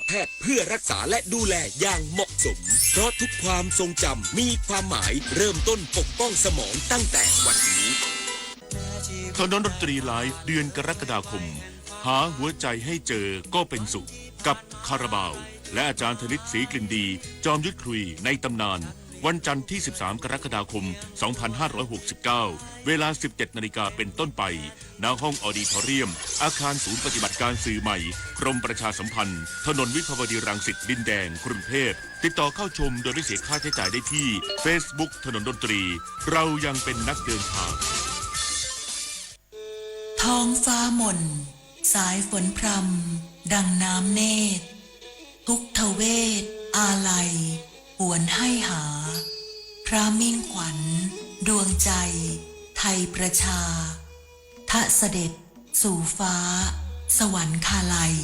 แพทย์เพื่อรักษาและดูแลอย่างเหมาะสม เพราะทุกความทรงจำมีความหมาย เริ่มต้นปกป้องสมองตั้งแต่วันนี้ ถนนดนตรีไลฟ์เดือนกรกฎาคม หาหัวใจให้เจอก็เป็นสุข กับคาราบาว และอาจารย์ธนิต ศรีกลิ่นดี จอมยุทธขลุยในตำนาน วันจันทร์ที่ สิบสาม กรกฎาคม สองพันห้าร้อยหกสิบเก้า เวลา สิบเจ็ดนาฬิกาเป็นต้นไป ณ ห้องออดิทอเรียม อาคารศูนย์ปฏิบัติการสื่อใหม่ กรมประชาสัมพันธ์ ถนนวิภาวดีรังสิต ดินแดง กรุงเทพฯ ติดต่อเข้าชมโดยไม่เสียค่าใช้จ่ายได้ที่ Facebook ถนนดนตรี เรายังเป็นนักเดินทาง ท้องฟ้ามน สายฝนพรำ ดังน้ำเนตร ทุกทเวศอาลัย หวนให้หา พระมิ่งขวัญ ดวงใจ ไทยประชา ทะเสด็จ สู่ฟ้า สวรรคาลัย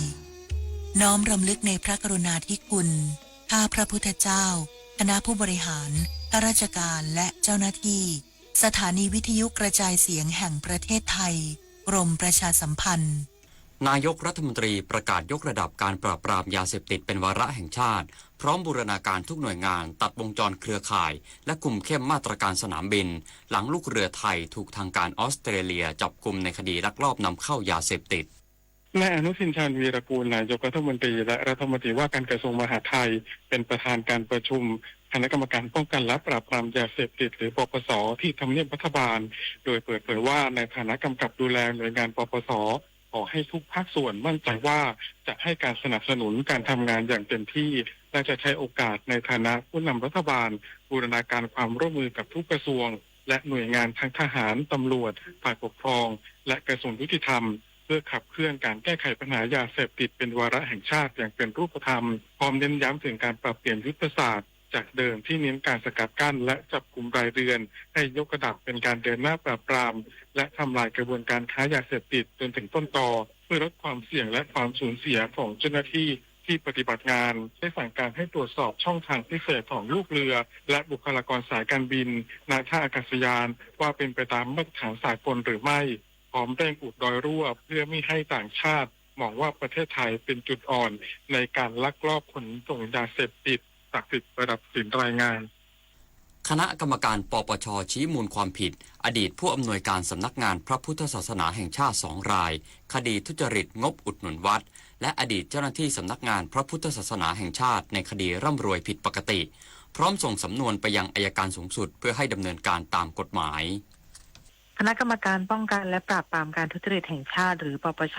น้อมรำลึกในพระกรุณาธิคุณ ข้าพระพุทธเจ้า คณะผู้บริหาร ข้าราชการ และเจ้าหน้าที่ สถานีวิทยุกระจายเสียงแห่งประเทศไทย กรมประชาสัมพันธ์ นายกรัฐมนตรีประกาศยกระดับการปราบปรามยาเสพติดเป็นวาระแห่งชาติ พร้อมบูรณาการทุกหน่วยงานตัดวงจรเครือข่าย และคุมเข้มมาตรการสนามบิน หลังลูกเรือไทยถูกทางการออสเตรเลียจับกุมในคดีลักลอบนำเข้ายาเสพติด นายอนุทิน ชาญวีรกูร นายกรัฐมนตรี และรัฐมนตรีว่าการกระทรวงมหาดไทย เป็นประธานการประชุมคณะกรรมการป้องกันและปราบปรามยาเสพติด หรือ ปปส ที่ทำเนียบรัฐบาล โดยเปิดเผยว่าในฐานะกำกับดูแลหน่วยงาน ปปส ขอให้ทุกภาคส่วนมั่นใจว่าจะให้การสนับสนุนการทำงานอย่างเต็มที่ และจะใช้โอกาสในฐานะผู้นำรัฐบาล บูรณาการความร่วมมือกับทุกกระทรวง และหน่วยงานทั้งทหาร ตำรวจ ฝ่ายปกครอง และกระทรวงยุติธรรม เพื่อขับเคลื่อนการแก้ไขปัญหายาเสพติดเป็นวาระแห่งชาติอย่างเป็นรูปธรรม พร้อมเน้นย้ำถึงการปรับเปลี่ยนยุทธศาสตร์ จากเดิมที่เน้นการสกัดกั้นและจับกุมรายเดือน ให้ยกระดับเป็นการเดินหน้าปราบปราม และทำลายกระบวนการค้ายาเสพติดจนถึงต้นตอ เพื่อลดความเสี่ยงและความสูญเสียของเจ้าหน้าที่ที่ปฏิบัติงาน ได้สั่งการให้ตรวจสอบช่องทางพิเศษของลูกเรือ และบุคลากรสายการบิน ณ ท่าอากาศยาน ว่าเป็นไปตามมาตรฐานสากลหรือไม่ พร้อมเร่งอุดรอยรั่วเพื่อไม่ให้ต่างชาติมองว่าประเทศไทยเป็นจุดอ่อนในการลักลอบขนส่งยาเสพติด ศักดิ์สิทธิ์ ประดับศิลป์ รายงาน คณะกรรมการ ปปช ชี้มูลความผิด อดีตผู้อำนวยการสำนักงานพระพุทธศาสนาแห่งชาติสองราย คดีทุจริตงบอุดหนุนวัด และอดีตเจ้าหน้าที่สำนักงานพระพุทธศาสนาแห่งชาติในคดีร่ำรวยผิดปกติ พร้อมส่งสำนวนไปยังอัยการสูงสุดเพื่อให้ดำเนินการตามกฎหมาย คณะกรรมการป้องกันและปราบปรามการทุจริตแห่งชาติ หรือ ปปช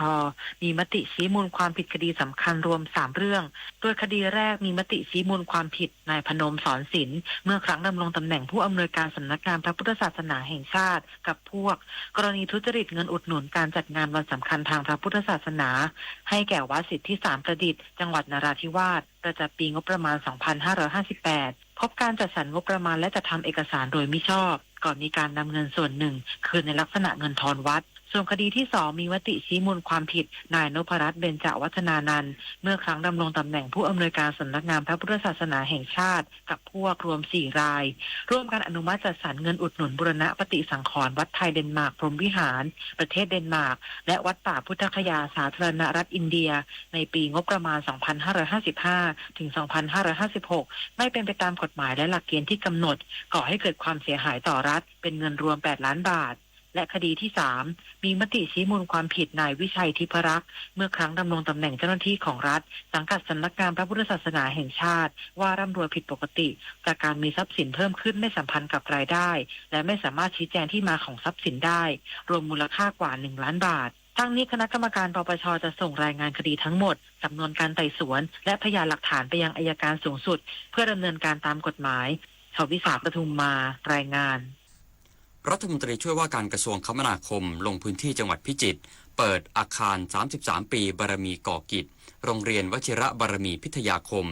มีมติชี้มูลความผิดคดีสำคัญรวม สาม เรื่อง โดยคดีแรกมีมติชี้มูลความผิดนายพนม สอนสิน เมื่อครั้งดำรงตำแหน่งผู้อำนวยการสำนักงานพระพุทธศาสนาแห่งชาติ กับพวก กรณีทุจริตเงินอุดหนุนการจัดงานวันสำคัญทางพระพุทธศาสนา ให้แก่วัดสิทธิสารประดิษฐ์ จังหวัดนราธิวาส ประจำปีงบประมาณ สองพันห้าร้อยห้าสิบแปด พบการจัดสรรงบประมาณและจัดทำเอกสารโดยมิชอบ ก่อนมีการนำเงินส่วนหนึ่งคืนในลักษณะเงินทอนวัด ส่วนคดีที่สองมีมติชี้มูลความผิดนายนพรัตน์ เบญจวัฒนานันท์ เมื่อครั้งดำรงตำแหน่งผู้อำนวยการสำนักงานพระพุทธศาสนาแห่งชาติ กับพวกรวม สี่ ราย ร่วมกันอนุมัติจัดสรรเงินอุดหนุนบูรณะปฏิสังขรณ์วัดไทยเดนมาร์กพรหมวิหาร ประเทศเดนมาร์ก และวัดป่าพุทธคยา สาธารณรัฐอินเดีย ในปีงบประมาณ สองพันห้าร้อยห้าสิบห้า ถึง สองพันห้าร้อยห้าสิบหก ไม่เป็นไปตามกฎหมายและหลักเกณฑ์ที่กำหนด ก่อให้เกิดความเสียหายต่อรัฐ เป็นเงินรวม แปด ล้านบาท และคดีที่สามมีมติชี้มูลความผิดนายวิชัย ทิพรักษ์ เมื่อครั้งดำรงตำแหน่งเจ้าหน้าที่ของรัฐ สังกัดสำนักงานพระพุทธศาสนาแห่งชาติ ว่าร่ำรวยผิดปกติ จากการมีทรัพย์สินเพิ่มขึ้นไม่สัมพันธ์กับรายได้ และไม่สามารถชี้แจงที่มาของทรัพย์สินได้ รวมมูลค่ากว่า หนึ่ง ล้านบาท ทั้งนี้คณะกรรมการ ปปช จะส่งรายงานคดีทั้งหมด สำนวนการไต่สวน และพยานหลักฐานไปยังอัยการสูงสุด เพื่อดำเนินการตามกฎหมาย ชวิสา ปทุมมา รายงาน รัฐมนตรีช่วยว่าการกระทรวงคมนาคมลงพื้นที่จังหวัดพิจิตร เปิดอาคาร สามสิบสาม ปีบารมีก่อกิจ โรงเรียนวชิระบารมีพิทยาคม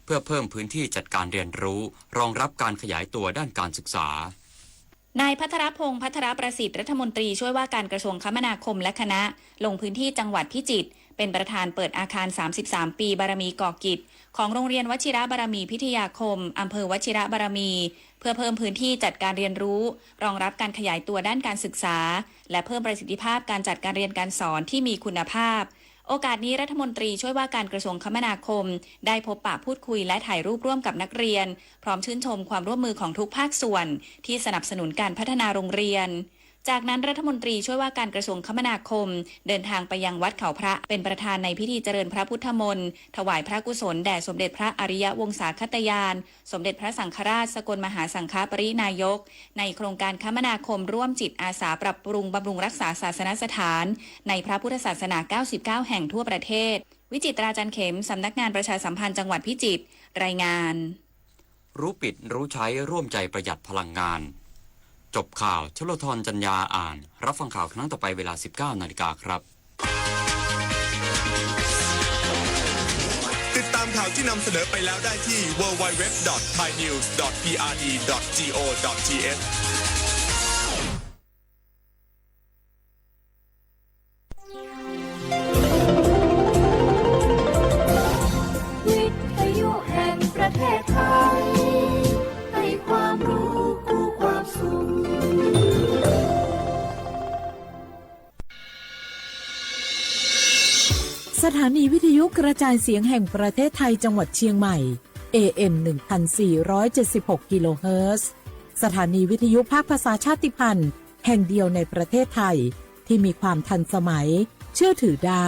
เพื่อเพิ่มพื้นที่จัดการเรียนรู้ รองรับการขยายตัวด้านการศึกษา นายภัทรพงษ์ ภัทรประสิทธิ์ รัฐมนตรีช่วยว่าการกระทรวงคมนาคมและคณะ ลงพื้นที่จังหวัดพิจิตร เป็นประธานเปิดอาคาร สามสิบสาม ปีบารมีก่อกิจ ของโรงเรียนวชิระบารมีพิทยาคม อำเภอวชิระบารมี เพื่อเพิ่มพื้นที่จัดการเรียนรู้ รองรับการขยายตัวด้านการศึกษา และเพิ่มประสิทธิภาพการจัดการเรียนการสอนที่มีคุณภาพ โอกาสนี้รัฐมนตรีช่วยว่าการกระทรวงคมนาคมได้พบปะพูดคุยและถ่ายรูปร่วมกับนักเรียน พร้อมชื่นชมความร่วมมือของทุกภาคส่วนที่สนับสนุนการพัฒนาโรงเรียน จากนั้นรัฐมนตรีช่วยว่าการกระทรวงคมนาคม เดินทางไปยังวัดเขาพระเป็นประธานในพิธีเจริญพระพุทธมนต์ ถวายพระกุศลแด่สมเด็จพระอริยวงศาคตญาณ สมเด็จพระสังฆราชสกลมหาสังฆปริณายก ในโครงการคมนาคมร่วมจิตอาสาปรับปรุงบำรุงรักษาศาสนสถานในพระพุทธศาสนา เก้าสิบเก้า แห่งทั่วประเทศ วิจิตราจันเข็ม สำนักงานประชาสัมพันธ์จังหวัดพิจิตร รายงาน รู้ปิดรู้ใช้ร่วมใจประหยัดพลังงาน จบข่าว ชลธร จันยา อ่าน รับฟังข่าวครั้งต่อไปเวลา สิบเก้านาฬิกาครับ ติดตามข่าวที่นำเสนอไปแล้วได้ที่ ดับเบิลยู ดับเบิลยู ดับเบิลยู ดอท ไทย นิวส์ ดอท พี อาร์ ดี ดอท จี โอ ดอท ที เอช วิทยุแห่งประเทศไทย ให้ความรู้คู่ความสุข สถานีวิทยุกระจายเสียงแห่งประเทศไทยจังหวัดเชียงใหม่ เอ เอ็ม หนึ่งพันสี่ร้อยเจ็ดสิบหก กิโลเฮิรตซ์ สถานีวิทยุภาคภาษาชาติพันธุ์แห่งเดียวในประเทศไทย ที่มีความทันสมัย เชื่อถือได้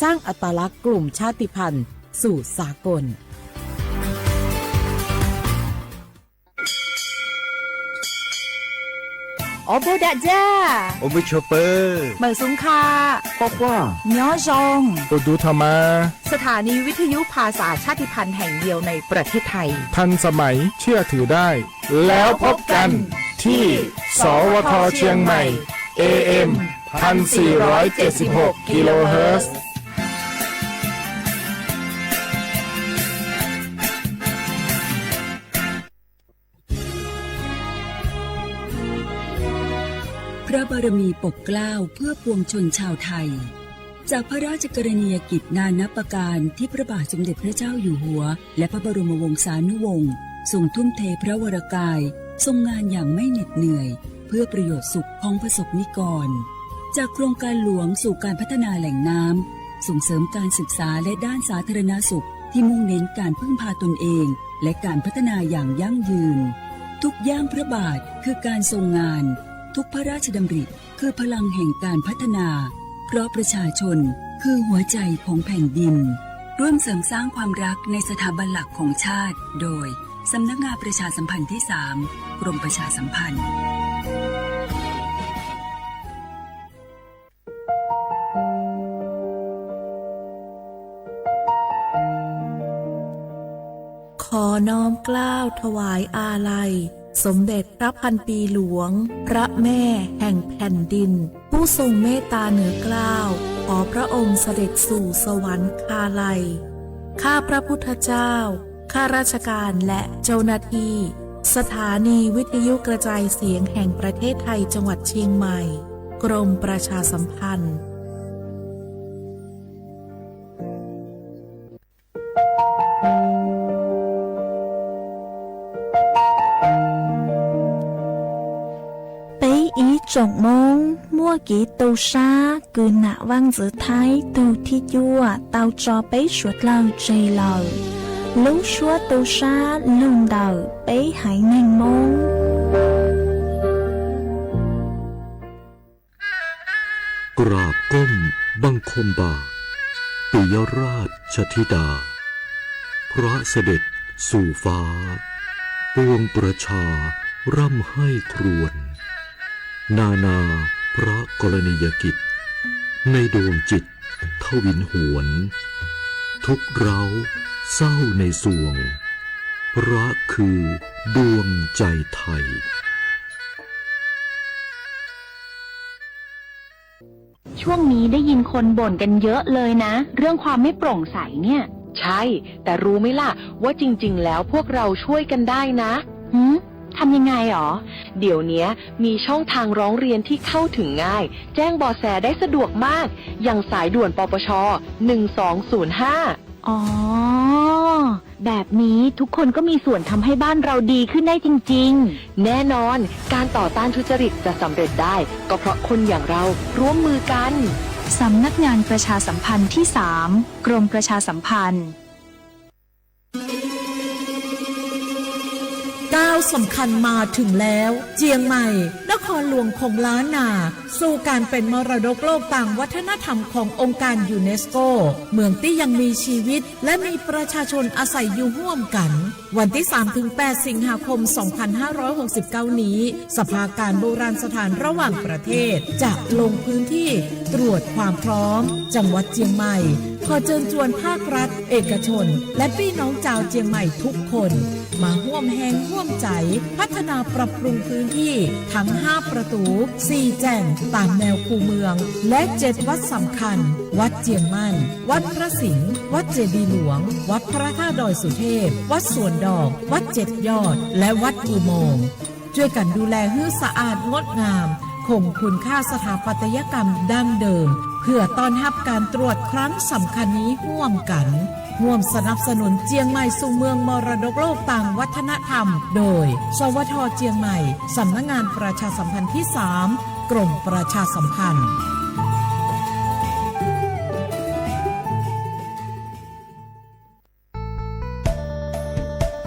สร้างอัตลักษณ์กลุ่มชาติพันธุ์สู่สากล Ob pawg dam ja, ob pawg tshuaj pawg, mawm xub kha, quaj quaj, nyob zoo, ua duv tha mas. สถานีวิทยุภาษาชาติพันธุ์แห่งเดียวในประเทศไทย ทันสมัย เชื่อถือได้ แล้วพบกันที่ สวท เชียงใหม่ เอ เอ็ม พันสี่ร้อยเจ็ดสิบหก กิโลเฮิรตซ์ พระบารมีปกเกล้าเพื่อปวงชนชาวไทย จากพระราชกรณียกิจนานับประการที่พระบาทสมเด็จพระเจ้าอยู่หัว และพระบรมวงศานุวงศ์ ทรงทุ่มเทพระวรกาย ทรงงานอย่างไม่เหน็ดเหนื่อย เพื่อประโยชน์สุขของประสบนิกร จากโครงการหลวงสู่การพัฒนาแหล่งน้ำ ส่งเสริมการศึกษาและด้านสาธารณสุข ที่มุ่งเน้นการพึ่งพาตนเอง และการพัฒนาอย่างยั่งยืน ทุกย่างพระบาทคือการทรงงาน ทุกพระราชดำริคือพลังแห่งการพัฒนา เพราะประชาชนคือหัวใจของแผ่นดิน ร่วมเสริมสร้างความรักในสถาบันหลักของชาติ โดย สำนักงานประชาสัมพันธ์ที่ สาม กรมประชาสัมพันธ์ ขอน้อมเกล้าถวายอาลัย สมเด็จพระพันปีหลวง พระแม่แห่งแผ่นดิน ผู้ทรงเมตตาเหนือเกล้า ขอพระองค์เสด็จสู่สวรรคาลัย ข้าพระพุทธเจ้า ข้าราชการและเจ้าหน้าที่ สถานีวิทยุกระจายเสียงแห่งประเทศไทยจังหวัดเชียงใหม่ กรมประชาสัมพันธ์ Peb ib tsoom Hmoob muaj kev tu sab kws nam Vaaj Ntxwv Thaib tug thib cuaj tau tso peb suav dlawg tseg lawm. Lub suab tu sab lug ntawm peb haiv neeg Moob. กราบก้มบังคมบาท ปิยราชธิดา พระเสด็จสู่ฟ้า ปวงประชาร่ำไห้ครวญ นานาพระกรณียกิจ ในดวงจิตทวินหวน ทุกข์ร้าวเศร้าในสวง พระคือดวงใจไทย ช่วงนี้ได้ยินคนบ่นกันเยอะเลยนะ เรื่องความไม่โปร่งใสเนี่ย ใช่ แต่รู้ไหมล่ะ ว่าจริงๆ แล้วพวกเราช่วยกันได้นะ หืม ทำยังไงหรอ เดี๋ยวเนี้ยมีช่องทางร้องเรียนที่เข้าถึงง่าย แจ้งเบาะแสได้สะดวกมาก อย่างสายด่วน ปปช หนึ่งสองศูนย์ห้า อ๋อ แบบนี้ทุกคนก็มีส่วนทำให้บ้านเราดีขึ้นได้จริงๆ แน่นอน การต่อต้านทุจริตจะสำเร็จได้ ก็เพราะคนอย่างเราร่วมมือกัน สำนักงานประชาสัมพันธ์ที่สาม กรมประชาสัมพันธ์ ก้าวสำคัญมาถึงแล้ว เจียงใหม่ นครหลวงของล้านนา สู่การเป็นมรดกโลกทางวัฒนธรรมขององค์การยูเนสโก เมืองที่ยังมีชีวิต และมีประชาชนอาศัยอยู่ร่วมกัน วันที่สามถึงแปดสิงหาคมสองพันห้าร้อยหกสิบเก้านี้ สภาการโบราณสถานระหว่างประเทศ จะลงพื้นที่ตรวจความพร้อม จังหวัดเจียงใหม่ ขอเชิญชวนภาครัฐ เอกชน และพี่น้องชาวเจียงใหม่ทุกคน มาร่วมแฮงร่วมใจ พัฒนาปรับปรุงพื้นที่ทั้งห้าประตู สี่แจ่ง ตามแนวคูเมือง และเจ็ดวัดสำคัญ วัดเจียงมั่น วัดพระสิงห์ วัดเจดีย์หลวง วัดพระธาตุดอยสุเทพ วัดสวนดอก วัดเจ็ดยอด และวัดอุโมงค์ ช่วยกันดูแลให้สะอาดงดงาม คงคุณค่าสถาปัตยกรรมดั้งเดิม เพื่อต้อนรับการตรวจครั้งสำคัญนี้ร่วมกัน ร่วมสนับสนุนเจียงใหม่สู่เมืองมรดกโลกทางวัฒนธรรม โดย สวท เจียงใหม่ สำนักงานประชาสัมพันธ์ที่สาม กรมประชาสัมพันธ์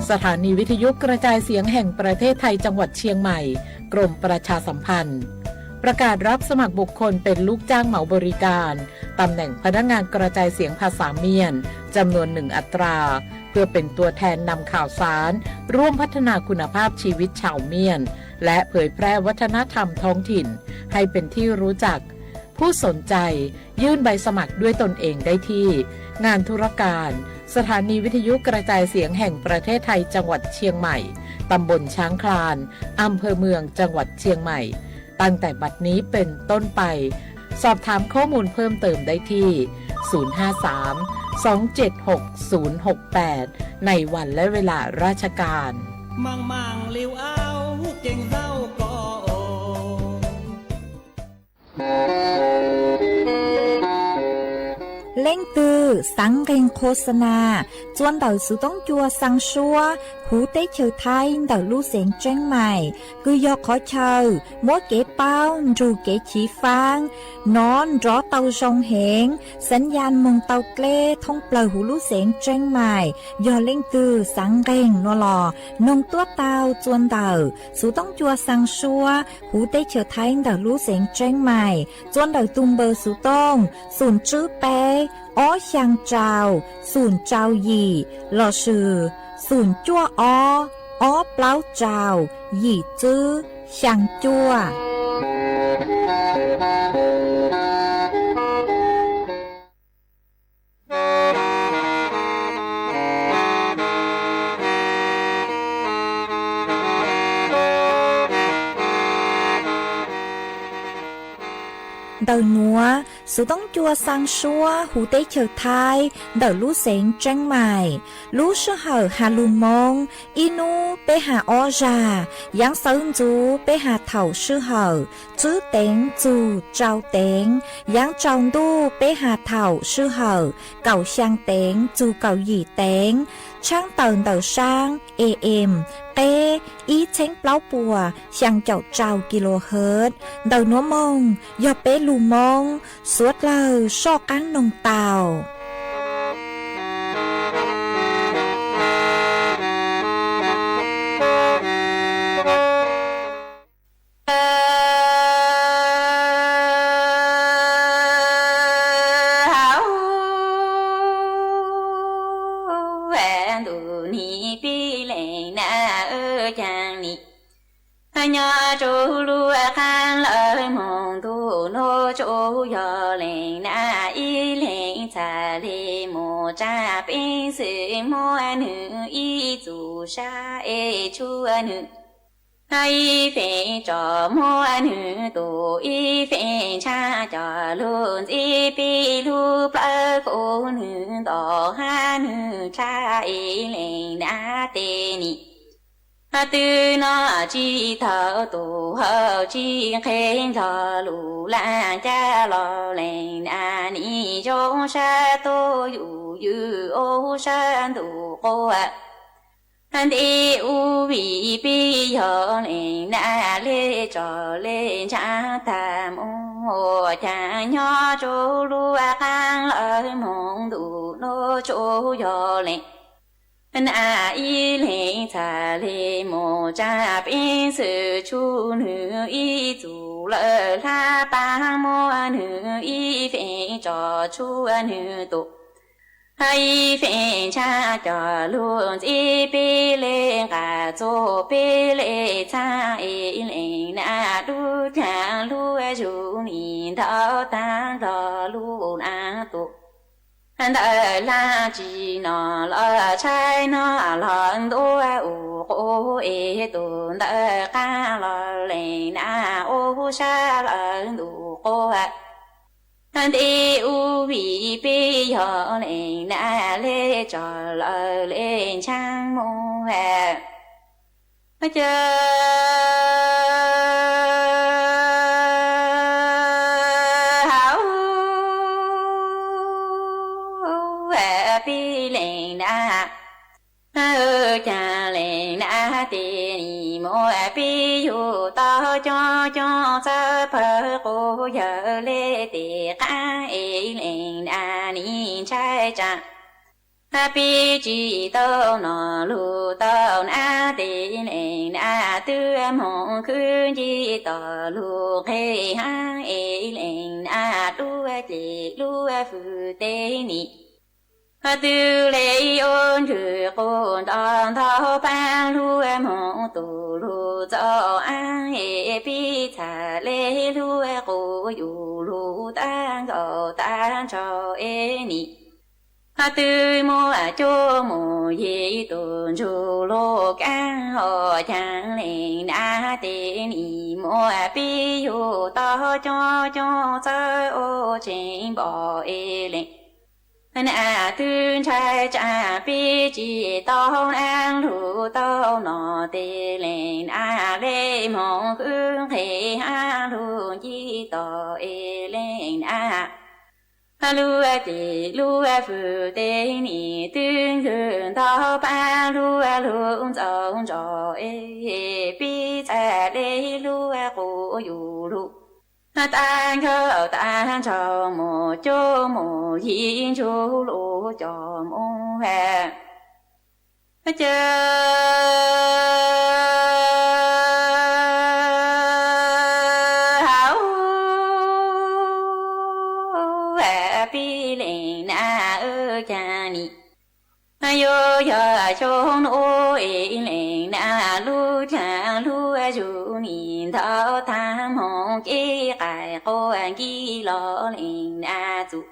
สถานีวิทยุกระจายเสียงแห่งประเทศไทยจังหวัดเชียงใหม่ กรมประชาสัมพันธ์ ประกาศรับสมัครบุคคลเป็นลูกจ้างเหมาบริการ ตำแหน่งพนักงานกระจายเสียงภาษาเมียน จำนวนหนึ่งอัตรา เพื่อเป็นตัวแทนนำข่าวสาร ร่วมพัฒนาคุณภาพชีวิตชาวเมียน และเผยแพร่วัฒนธรรมท้องถิ่น ให้เป็นที่รู้จัก ผู้สนใจ ยื่นใบสมัครด้วยตนเองได้ที่ งานธุรการ สถานีวิทยุกระจายเสียงแห่งประเทศไทยจังหวัดเชียงใหม่ ตำบลช้างคลาน อำเภอเมืองจังหวัดเชียงใหม่ ตั้งแต่บัดนี้เป็นต้นไป สอบถามข้อมูลเพิ่มเติมได้ที่ ศูนย์ห้าสาม สองเจ็ดหก ศูนย์หกแปด ในวันและเวลาราชการ Mangmang liu au, keeg zaub ko. Leej twg xaav nqeeg khos xas nas, txuas ntawm xuv toob cua xaa suab huv teb chaws Thaib ntawm lub xeev Tseeb Mais, kws yog qhov chaw muab kev paub nrug kev chiv faab nov nrov tau zoo heev, xaav yaj moog tau dleb thoob plawg huv lub xeev Tseeb Mais. Yog leej twg xaav nqeeg no los noog tuab taug txuas ntawm xuv toob cua xaa suab huv teb chaws Thaib ntawm lub xeev Tseeb Mais, txuas ntawm tug npawb xuv tooj xoom tswb peb, ob xyaa rau, xoom rau yim, lossis xoom cuaj ob, ob plaub rau, yim tswb, xyaa cuaj. Ntawm nuav, xuv toob cua xaa suab huv teb chaws Thaib ntawm lub xeev Tseeb Mais, lub sij hawm has lug Moob, ib nub peb has ob zag, yaav sawv ntxuv peb has thaum sij hawm tswb teev txug rau teev, yaav tsaus ntuj peb has thaum sij hawm kaum xyaa teev txug kaum yim teev, tshaab tawm ntawm saab A M, qeb ib txheeb plaub puas xyaa caum rau kilohertz. Ntawm nuav moog yog peb lug Moob, suav dlawg soj qaab noog tau. Ntuj nim pib lees na, caag nim nyob rua lub qaab lawv moog ntuj nuav tsuas yog lees na, ib lees txhaj le mus tsa peev xwm muab nwg ib txuj sa es tshuav nwg, ib feem tsom muab nwg tus, ib feem ntshaab coj lug ntxiv peb lub plawv kub nwg nto hab nwg tshab es lees na, tes nim twb noj tsis tau tus, hawm tsis nqeg nrog lug laaj caj los lees na, nim zoo sab tuab yus yws ub sab ntuj quas. Ntej ub vim peb yog leej nam le tso le ntshav tag mus, cas nyob rau lub qab lawv moog ntuj nuav tsuas yog leej nam ib leeg txhaj le mus tsa peb xwm tshum. Nwg ib txuj lawm hlab paab muab nwg ib feem tso tshuav nwg tus, ib feem ntshav coj lug ntxiv peb le nqaj txug peb le txhab es leej nam dub dlaag lub zug nim ntaug taag nrho lub nab tus. Ntawm hlab tsi no los tshaib no los ntua ua quas es tus ntawm qaab los leej nam ua sab lawm ntuj quas. Ntej ub vim peb yog leej nam le tso lawm le ntshav mus ha. Cas hauv peb leej nam, cas leej nam tes nim muab peb yug tau coob coob txawv pawg quas yawg le tes qaab es leej nam nim ntshai tsaa. Peb tsi tau noj lug tau nam tes leej nam twb moog khwv nce tom lug nqeg haab es leej nam dub ceg lub fwj teb nim twb le ua nrwg quas nto ntau paab lug moog tu lug txaus aab es peb txhaj le lug quas yug lug taag nkaus taag nrho es nim twb muaj cuab muaj yig tus ntsug lug kaab os. Cas leej nam tes nim muab peb yug tau coob coob txawv ua tseem npaum es leej nam twb ntshai tsaa peb tsi tau nam lug tau noj tes leej nam le moog khwv nqeg haab lug nce tom es leej nam lub ceg lub fwj teb nim twb nkaus ntau paab lug lug ntxaus ntso es peb txhaj le lug quas yug lug taag nkaus taag nrho mus cuab mus yig ntsug lug coj mus ha. Cas hauv peb leej nam, cas nim yuav yog xyoo nuav es leej nam lub dlaag lub zug nim ntaug taag moog kev qaij quas nkig los leej nam txuj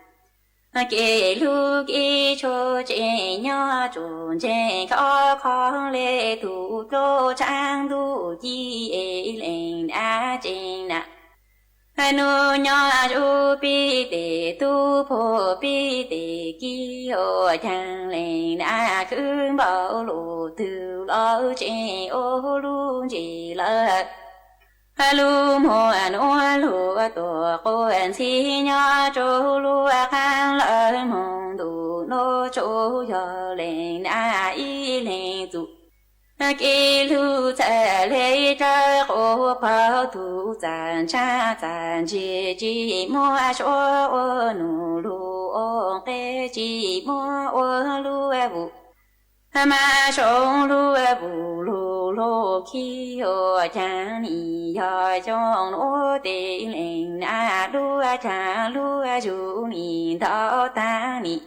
kev lug kev tshua tseem nyob tsuas ntseeg khov kho le tug dlua tshaab ntuj ci es leej nam tseem nam nuav nyob zuj peb tes tub pug peb tes kiv ua caag leej nam khwv npaum lug twg los tseem ua lub ntsej lawm lub muag nuav lug tuaj quas ntxhib nyob rua lub qaab lawm moog ntuj nuav tsuas yog leej nam ib leeg txuj kev lug txhaj le dlawb quas pog tug txaj ntsab txaj ntseg tsi muab suav ua nuj lug ua nqe tsi muab ua lub vuj mas soob lub vuj lug lug khib ua caag nim yog xyoo nuav tes leej nam lub caag lub zug nim ntaug taag nim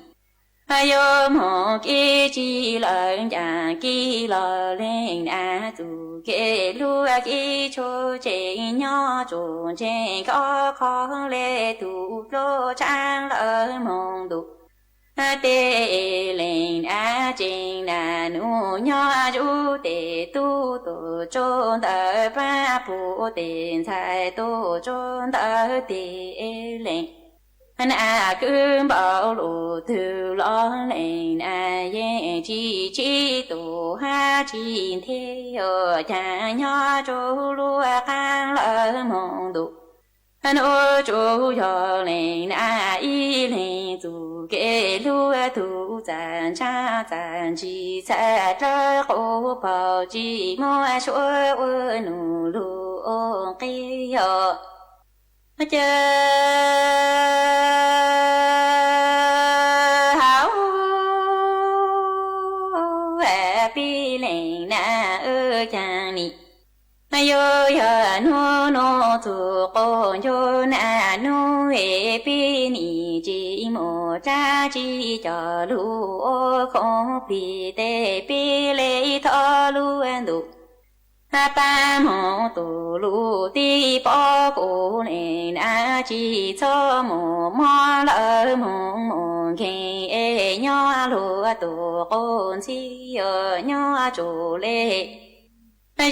yuav moog kev tsi lawm ncaam kev los leej nam txuj kev lug kev tshua tseem nyob tsuas ntseeg khov kho le tug dlua tshaab lawm moog ntuj tes leej nam tseem nam nuav nyob zuj tes tub tuaj tsuas ntawm paab pug tes ntxhais tuaj tsuas ntawm tes leej nam khwv npaum lug twg los leej nam yeej tsi tsi tu hab tsi nthe ua caag nyob rua lub qaab lawm moog ntuj nuav tsuas yog leej nam ib leeg txuj kev lug tug txaj ntsab txaj ntsis txhaj dlawb qub paug tsis muaj suab ua nus lug ua nqi yog caw hauv pib leej na wb caag nim. Yuav yog nub nub txug quas ncuab na nub es pib nim tsis mus dlaab tsi coj lug ua khoom plig tes peb le thov lub ntuj pab moog tu lub teb pob kuv leej na tsis txhob mus mob lawv moog mus nkeeg es nyob luag tug quas ntxhib yuav nyob tsuj le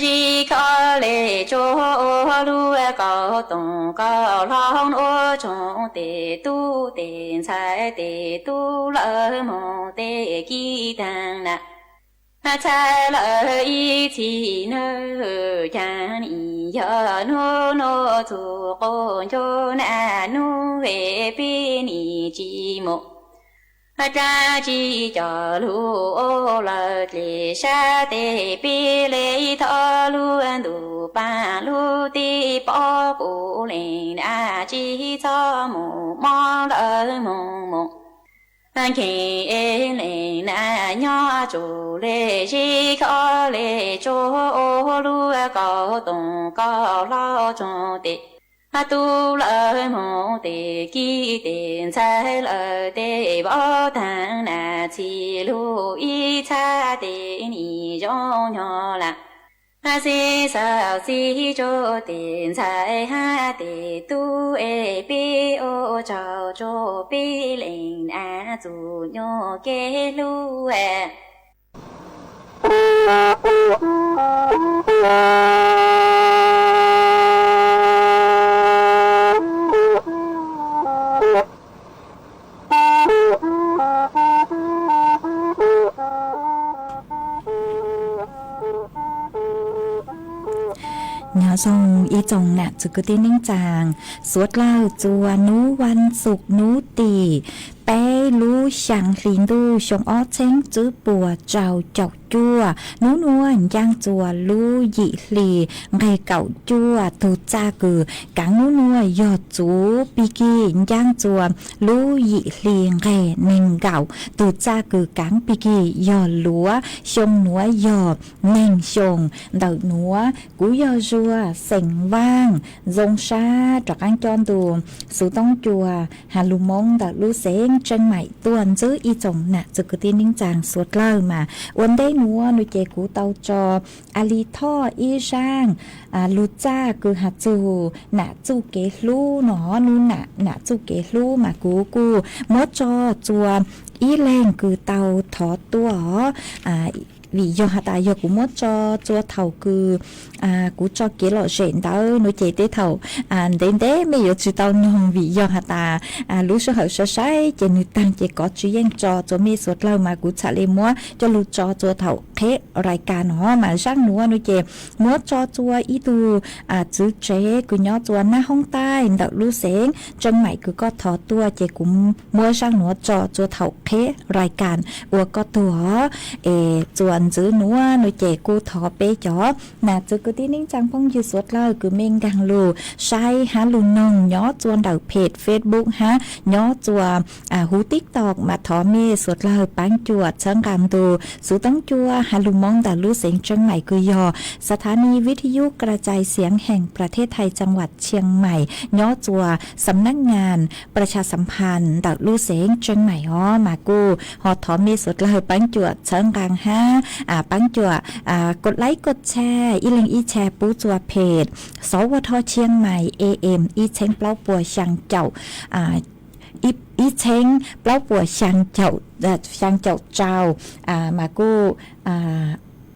zig kho le tsuag ua lub kaus toom kaus hlau ua tsoom tes tub tes ntxhais tes tub lawv moog tes kib taag na txhais lawv ib txhis nawb. Caag nim yog nub nub txug quas ncuab na nub es peb nim tsis mus dlaab tsi coj lug ua lawv dlej sab tes peb le thov lub ntuj paab lub teb pob kuv leej na tsis txhob mus mob lawv moog mus nkeeg es leej na nyob tsuj le zig kho le tsuag ua lub kaus toom kaus hlau tsoom tes tub lawv moog tes kib tes ntxhais lawv tes vauv taag na txhij lug ib txhab tes nim zoo nyob lawm xib xav xib tsuag tes ntxhais hab tes tub es peb ua tsaug tsuag peb leej na txuj nyuas kev hlub Nyob zoo ib tsoom nam txwv kwv tij neej tsaa, suav dlawg txua nub vas xuv nub tim peb lub xyaa hli ntuj xyoo ob txheeb tswb puas rau caum cuaj. Nub nuav ncaaj txua lub yim hli nqeg kaum cuaj. Tug txaj kws kaav nub nuav yog txuv pig kig ncaaj txua lub yim hli nqeg neeg nkaum. Tug txaj kws kaav pig kig yog luav xyoo nuav yog neeg xyoo. Ntawm nuav kuv yog Zuag xeem Vaaj, zoo sab rov qaab coj ntu xuv toob cua has lug Moob ntawm lub xeev Tseeb Maim tuaj ntsib ib tsoom nam txwv kwv tij neej tsaa suav dlawg mas ua ntej nuav nuav ces kuv tau tso a li thoj ib zaaj lug txaj kws has txug nam txuj kev hlub no. Nub nam txuj kev hlub mas kuv kuj muab tso txua ib leeg kws tau thov tuaj os. Vim yog has tas yog kuv muab tso txua thaum kws kuv tso kev lom zem ntawd nuav ces tej thaum ntev ntev mej yuav tsi tau noog vim yog has tas lub sij hawm sai sai ces nwg taag ces kov tsi yeej tso txua mej suav dlawg mas kuv txhad le muab coj lug tso txua thaum qheb rais kas no. Mas zaaj nuav nuav ces muab tso txua ib tug txwv tsev kws nyob txua nab hoob taij ntawm lub xeev Tseeb Maim kws koj thov tuaj ces kuv muab zaaj nuav tso txua thaum qheb rais kas ua koj tuag os. Es txua ntxiv nuav nuav ces kuj thov peb cov nam txwv kwv tij neej tsaa phooj ywg suav dlawg kws mej nkaag lug saib hab lug noog nyob txua ntawm phem Facebook hab nyob txua huv TikTok mas thov mej suav dlawg paab cuam txhawb nqaa ntu xuv toob cua has lug Moob ntawm lub xeev Tseeb Maim kws yog สถานีวิทยุกระจายเสียงแห่งประเทศไทย จังหวัดเชียงใหม่ nyob txua สำนักงานประชาสัมพันธ์ ntawm lub xeev Tseeb Maim os. Mas kuj ho thov mej suav dlawg paab cuam txhawb nqaa hab paab cuam กดไลค์ กดแชร์ ib leeg ib channel pub txua phem สวท เชียงใหม่ AM ib txheeb plaub puas xyaa caum ib txheeb plaub puas xyaa caum rau. Mas kuj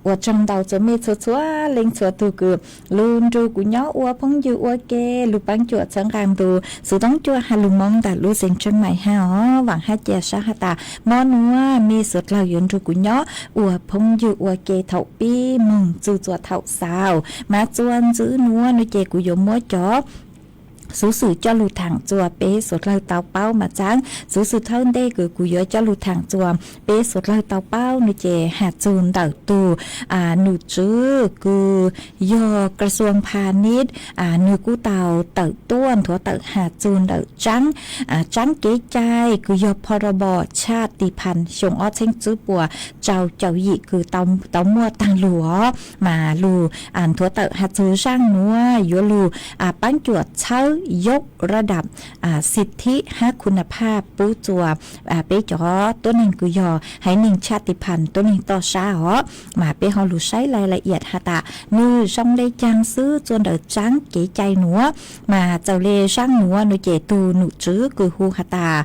ua tsaug ntau txua mej txhua txhua leej txhua tug kws lug nrug kuv nyob ua phooj ywg ua ke, lug paab cuam txhawb nqaa ntu xuv toob cua has lug Moob ntawm lub xeev Tseeb Maim hab os. Vaam hab cia sab has tas mo nuav mej suav dlawg yuav nrug kuv nyob ua phooj ywg ua ke thaum pib moog txug txua thaum xaus. Mas txua ntxiv nuav nuav ces kuv yuav muab cov xuv xwm coj lug thaam txug peb suav dlawg tau paub mas txaab. Xuv xwm thawj ntej kws kuv yuav coj lug thaam txug peb suav dlawg tau paub no ces has txug ntawm tug num tswv kws yog ກະຊວງພານິດ, nwg kuj tau tawm tuaj nthuav tawm has txug ntawm tsaab, tsaab kev cai kws yog ພະຣະບອ ຊາດຕິພັນ xyoo ob txheeb tswb puas rau caum yim kws tau muaj taag lug os, mas lug nthuav tawm has txug zaaj nuav yuav lug paab cuam txhawb ຍົກລະດັບ សិດທິ ຫາຄຸນນະພາບ pub txug peb cov tuab neeg kws yog haiv neeg ຊາດຕິພັນ tuab neeg toj sab os. Mas peb ho lug saib ລາຍລະອຽດ has tas nwg zoo le caag xwb txug ntawm tsaab kev cai nuav. Mas txawm le zaaj nuav no ces tug num tswv kws hu has tas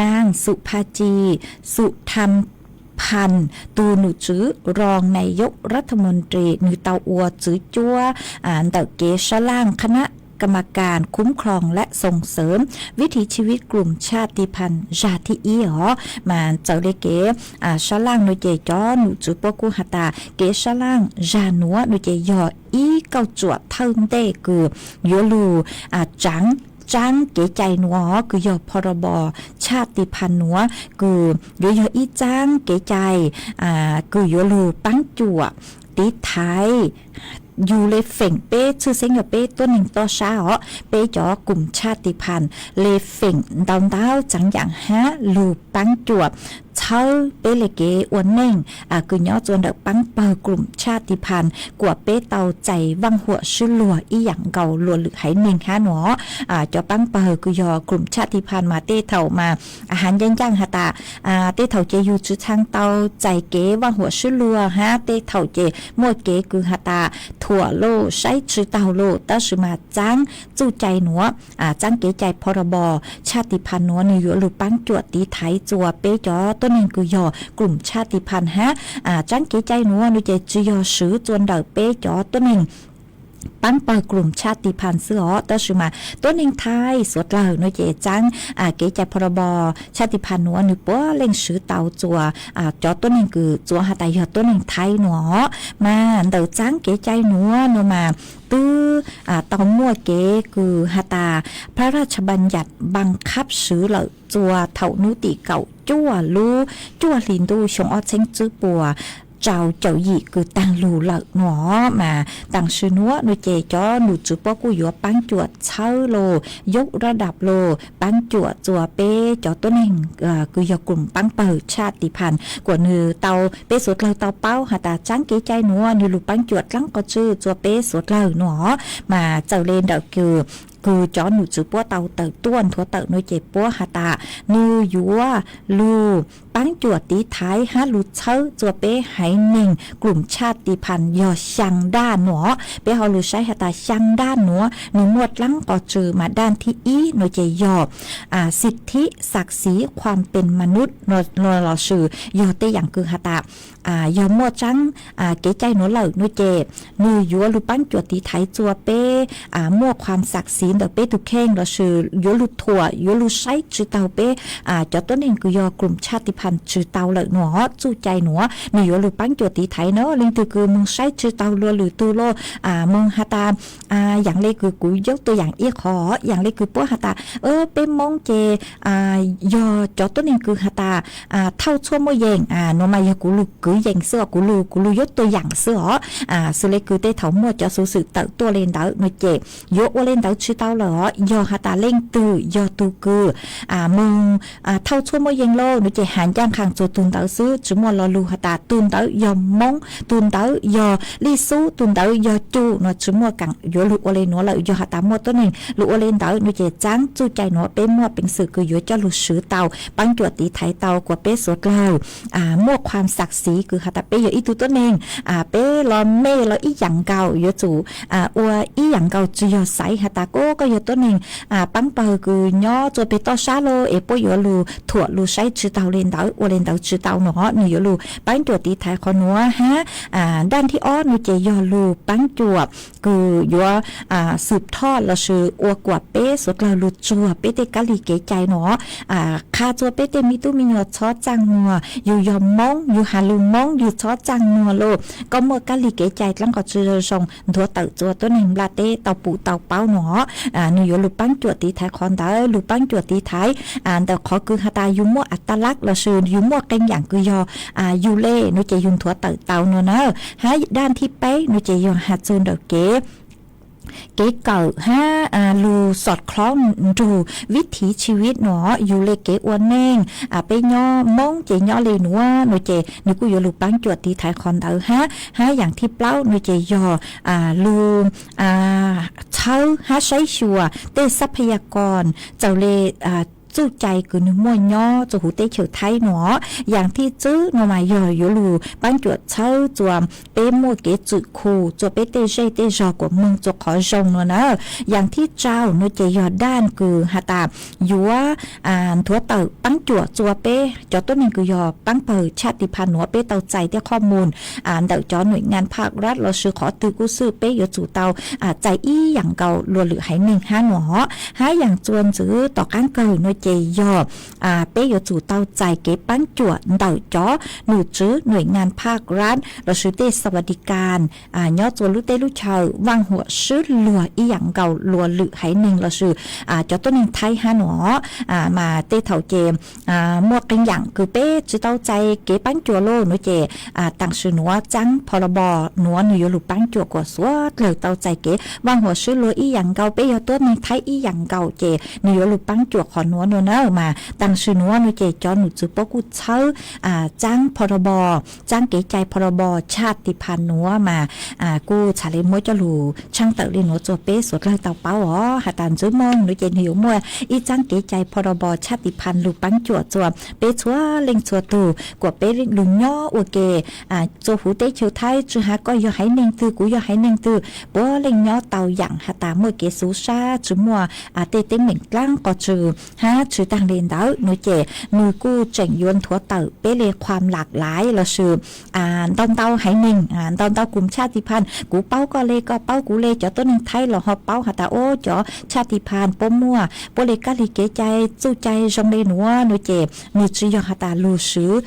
ນາງ ສຸພາຈີ ສຸທຳພັນ, tug num tswv ຮອງນາຍົກລັດຖະມົນຕີ nwg tau ua tswv cuab ntawm kev sab laaj ຄະນະກຳມະການຄຸ້ມຄອງ ແລະ ສົ່ງເສີມວິຖີຊີວິດກຸ່ມຊາດຕິພັນ zag thib ib os. Mas txawm le kev sab laaj no ces cov num tswv puab kuj has tas kev sab laaj zag nuav no ces yog ib kauj tsuam thawj ntej kws yuav lug tsaav tsaab kev cai nuav kws yog ພະຣະບອ ຊາດຕິພັນ nuav kws yuav yog ib tsaab kev cai kws yuav lug paab cuam tiv thaiv yug le feem peb tshwj xeeb yog peb tuab neeg toj sab os, peb cov ກຸ່ມຊາດຕິພັນ le feem ntau ntau tsaam yaam hab lug paab cuam txhawb peb le kev ua neej kws nyob txua ntawm paab pawg ลุ่มชาติพันธุ์ kuas peb tau txais văn hóa swb luag ib yaam nkaus luas lwm haiv neeg hab nuav. Cov paab pawg kws yog กลุ่มชาติพันธุ์ mas tej thaum mas has ncaaj ncaaj has tas tej thaum ces yug tsi txhaj tau txais kev văn hóa swb luag hab tej thaum ces muaj kev kws has tas thuam lauj saib tsi taug lauj, tab sis mas tsaab txuj cai nuav, tsaab kev cai ພະຣະບອ ชาติพันธุ์ nuav nwg yuav lug paab cuam tiv thaiv txua peb cov tuab neeg kws yog กลุ่มชาติพันธุ์ hab tsaab kev cai nuav nwg ces tsi yog swv txua ntawm peb cov tuab neeg paab pawg กลุ่มชาติพันธุ์ xwb os, tab sis mas tuab neeg Thaib suav dlawg no ces tsaab kev cai พ.ร.บ. ชาติพันธุ์ nuav nwg puav leej swv tau txua cov tuab neeg kws txuav has tas yog tuab neeg Thaib nuav. Mas ntawm tsaab kev cai nuav no mas twb tau muaj kev kws has tas พระราชบัญญัติบังคับ swv lawm txua thaum nub tim kaum cuaj lub cuaj hli ntuj xyoo ob txheeb tswb puas rau caum yim kws taag lug lawm nuav. Mas taam sim nuav no ces cov num tswv puab kuj yuav paab cuam txhawb lauj, ยกระดับ lauj, paab cuam txua peb cov tuab neeg kws yog กลุ่ม paab pawg ชาติพันธุ์ kuas nwg tau peb suav dlawg tau paub has tas tsaab kev cai nuav nwg lug paab cuam dlaab qhov tswj txua peb suav dlawg nuav. Mas txawm le ntawm kws kws cov num tswv puab tau tawm tuaj nthuav tawm no ces puab has tas nwg yuav lug paab cuam tiv thaiv hab lug txhawb txua peb haiv neeg กลุ่มชาติพันธุ์ yog xyaa daj nuav. Peb ho lug saib has tas xyaa daj nuav nwg muaj dlaab qhov tswv mas daj thib ib no ces yog สิทธิศักดิ์ศรีความเป็นมนุษย์ no lossis yog tej yaam kws has tas yog muaj tsaab kev cai nuav lawm no ces nwg yuav lug paab cuam tiv thaiv txua peb muaj ความศักดิ์ศรี ntawm peb tug kheej lossis yuav lug thuam yuav lug saib tsi taug peb cov tuab neeg kws yog กลุ่มชาติพันธุ์ tsi tau lawm nuav. Txuj cai nuav nwg yuav lug paab cuam tiv thaiv na, leej twg kws moog saib tsi taug luas lwm tug lauj, moog has tas yaam le kws kuv yog tug yaam ib qhov, yaam le kws puab has tas peb Moob ces yog cov tuab neeg kws has tas thauj tshuaj muaj yees, nuav mas yog kuv lug kwv yees xwb os, kuv lug kuv lug yog tug yaam xwb os. Xws le kws tej thaum muaj cov xuv xwm tawm tuaj le ntawd no ces yuav ua le ntawd tsi tau lawm os. Yog has tas leej twg yog tug kws moog thauj tshuaj muaj yees lauj no ces has ncaaj qha txug tug ntawd xwb, tsi muaj lo lug has tas tug ntawd yog Moob, tug ntawd yog Lij Xub, tug ntawd yog Cu no tsi muaj kaam yuav lug ua le nuav lawm. Yog has tas muaj tuab neeg lug ua le ntawd no ces tsaab txuj cai nuav peb muaj peev xwm kws yuav coj lug swv tau, paab cuam tiv thaiv tau kuas peb suav dlawg muaj ความศักดิ์ศรี kws has tas peb yog ib tug tuab neeg, peb los mej los ib yaam nkaus, yuav tsum ua ib yaam nkaus, tsi yog xaiv has tas koj, koj yog tuab neeg paab pawg kws nyob txua peg toj sab lauj es puab yuav lug thuam lug saib tsi taug le ntawd. ua li ntawd tsis tau no, nws yuav lug paab cuam tiv thaiv qhov nuav hab. Daj thib ob no ces yog lug paab cuam kws yuav xwm thoj lossis ua kuas peb suav dlawg lug tsuag peb tej kab li kev cai no, qha txug peb tej me tub me nyuam txhob txaaj muag. Yug yog Moob, yug has lug Moob, yug txhob txaaj muag lauj. Koj muaj kab li kev cai dlaab qhov tsi zoo, nthuav tawm txug tuab neeg nplaj teb tau pum tau paub no, nws yuav lug paab cuam tiv thaiv qhov ntawd. Lug paab cuam tiv thaiv ntawm qhov kws has tas yug muaj a ta lab lossis yug muaj qee yaam kws yog yug le no ces yug nthuav tawm tau no na. Hab daj thib peb no ces yog has txug ntawm kev kev kawm hab lug xom khlob nrug vib thiv tsi vib no, yug le kev ua neej, peb nyob Moob ces nyob le nuav no ces nws kuj yuav lug paab cuam tiv thaiv qhov ntawd hab. Hab yaam thib plaub no ces yog lug txhawb hab saib xyuas tej xab pha ya koos txawm le txuj cai kws nws muaj nyob txug huv teb chaws Thaib no. Yaam thib tswb no mas yog yuav lug paab cuam txhawb txua peb muaj kev txwm khu txua peb tej zej tej zog kuas moog txug qhov zoo no na. Yaam thib rau no ces yog daj kws has tas yuav nthuav tawm paab cuam txua peb cov tuab neeg kws yog paab pawg tshaj tiv phaj nuav peb tau txais tej qhov moos ntawm cov nuim ngan phaj raj lossis qhov twg kuj xwb peb yuav tsum tau txais ib yaam nkaus luas lwm haiv neeg hab no. Hab yaam txuas ntxiv tom qaab kawg no ces yog peb yuav tsum tau txais kev paab cuam ntawm cov num tswv nuim ngan phaj raj lossis tej xas vas di kas nyob txua lub teb lub chaw vaaj huam swb luag ib yaam nkaus luas lwm haiv neeg lossis cov tuab neeg Thaib hab no. Mas tej thaum ces muaj qee yaam kws peb tsi tau txais kev paab cuam lauj no ces taam sim nuav txaab pho ra bos nuav nws yuav lug paab cuam kuas suav dlawg tau txais kev vaaj huam swb luag ib yaam nkaus, peb yog tuab neeg Thaib ib yaam nkaus ces nws yuav lug paab cuam qhov nuav no na. Mas taam sim nuav no ces cov num tswv puab kuj txhawb txaab pho ra bos, txaab kev cai pho ra bos tshaj tiv phaj nuav mas kuj txhad le muab coj lug tshaaj tawm le nuav txua peb suav dlawg tau paub os. Has tas ntxiv moog no ces nws yuav muaj ib txaab kev cai pho ra bos tshaj tiv phaj lug paab cuam txua peb txhua leej txhua tug kuas peb lug nyob ua ke txua huv teb chaws Thaib, tsi has koj yog haiv neeg twg kuv yog haiv neeg twg, puav leej nyob tau yaam has tas muaj kev xuv sab tsi muaj tej teeb meem dlaab qhov tsi. Hab tsi taag le ntawd no ces nws kuj tseem yuav nthuav tawm peb le khuam lak laiv lossis ntau ntau haiv neeg, ntau ntau kums tshaj tiv phaj, kuv paub koj le koj paub kuv le, cov tuab neeg Thaib los ho paub has tas o cov tshaj tiv phaj puab muaj puab le kab li kev cai txuj cai zoo le nuav no ces nws tsi yog has tas lug swv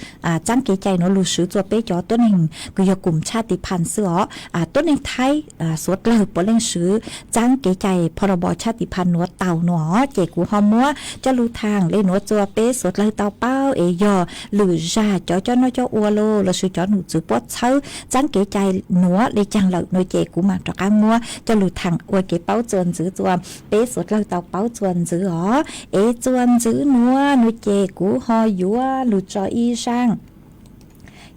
txaab kev cai nuav lug swv txua peb cov tuab neeg kws yog kums tshaj tiv phaj xwb os. Tuab neeg Thaib suav dlawg puav leej swv txaab kev cai pho ra bos tshaj tiv phaj nuav tau no ces kuv ho muab coj lug thaam le nuav txua peb suav dlawg tau paub es yog lwm zag cov coj noj coj ua lauj lossis cov num tswv puab txhawb txaab kev cai nuav le caag lawm no ces kuv mam rov qaab muab coj lug thaam ua kev paub txuas ntxiv txua peb suav dlawg tau paub txuas ntxiv os. Es txuas ntxiv nuav no ces kuv ho yuav lug tso ib zaaj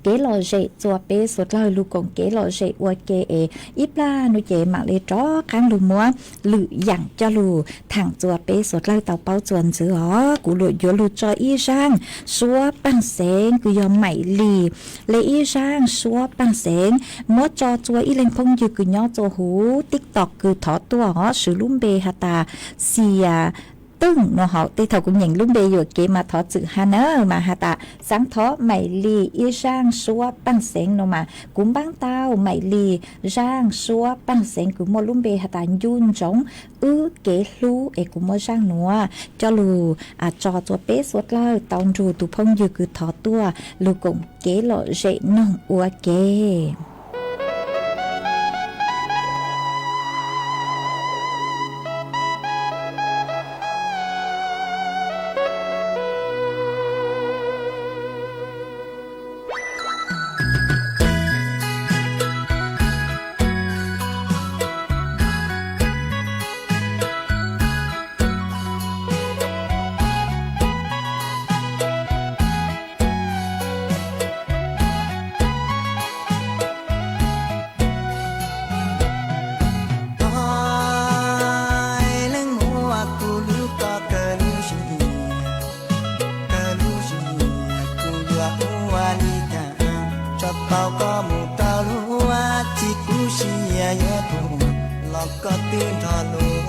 kev lom zem txua peb suav dlawg lug koom kev lom zem ua ke es ib plag no ces mam le rov qaab lug muab lwm yaam coj lug thaam txua peb suav dlawg tau paub txuas ntxiv os. Kuv yuav lug tso ib zaaj suab paaj xeev kws yog Maim Lis le ib zaaj suab paaj xeev, muab tso txua ib leeg phooj ywg kws nyob txua huv TikTok kws thov tuaj os, swv lub npe has tas Xia Twj no hauv. Tej thaum kuv nyeem lub npe yuam kev mas thov txwm hab na, mas has tas xaav thov Maim Lis ib zaaj suab paaj xeev no mas kuv npaab tau Maim Lis zaaj suab paaj xeev kws muaj lub npe has tas Ncuj Ntsoov Wb Kev Hlub es kuv muab zaaj nuav coj lug tso txua peb suav dlawg tau nrug tug phooj ywg kws thov tuaj lug koom kev lom zem noog ua ke. Leej muam kuv lub koj kawg lub siab, kawg lub siab, kuv yuav ua li cas tso tau koj mus rau luag, tsis khuv xim yuav tuag los koj twb nrog luag.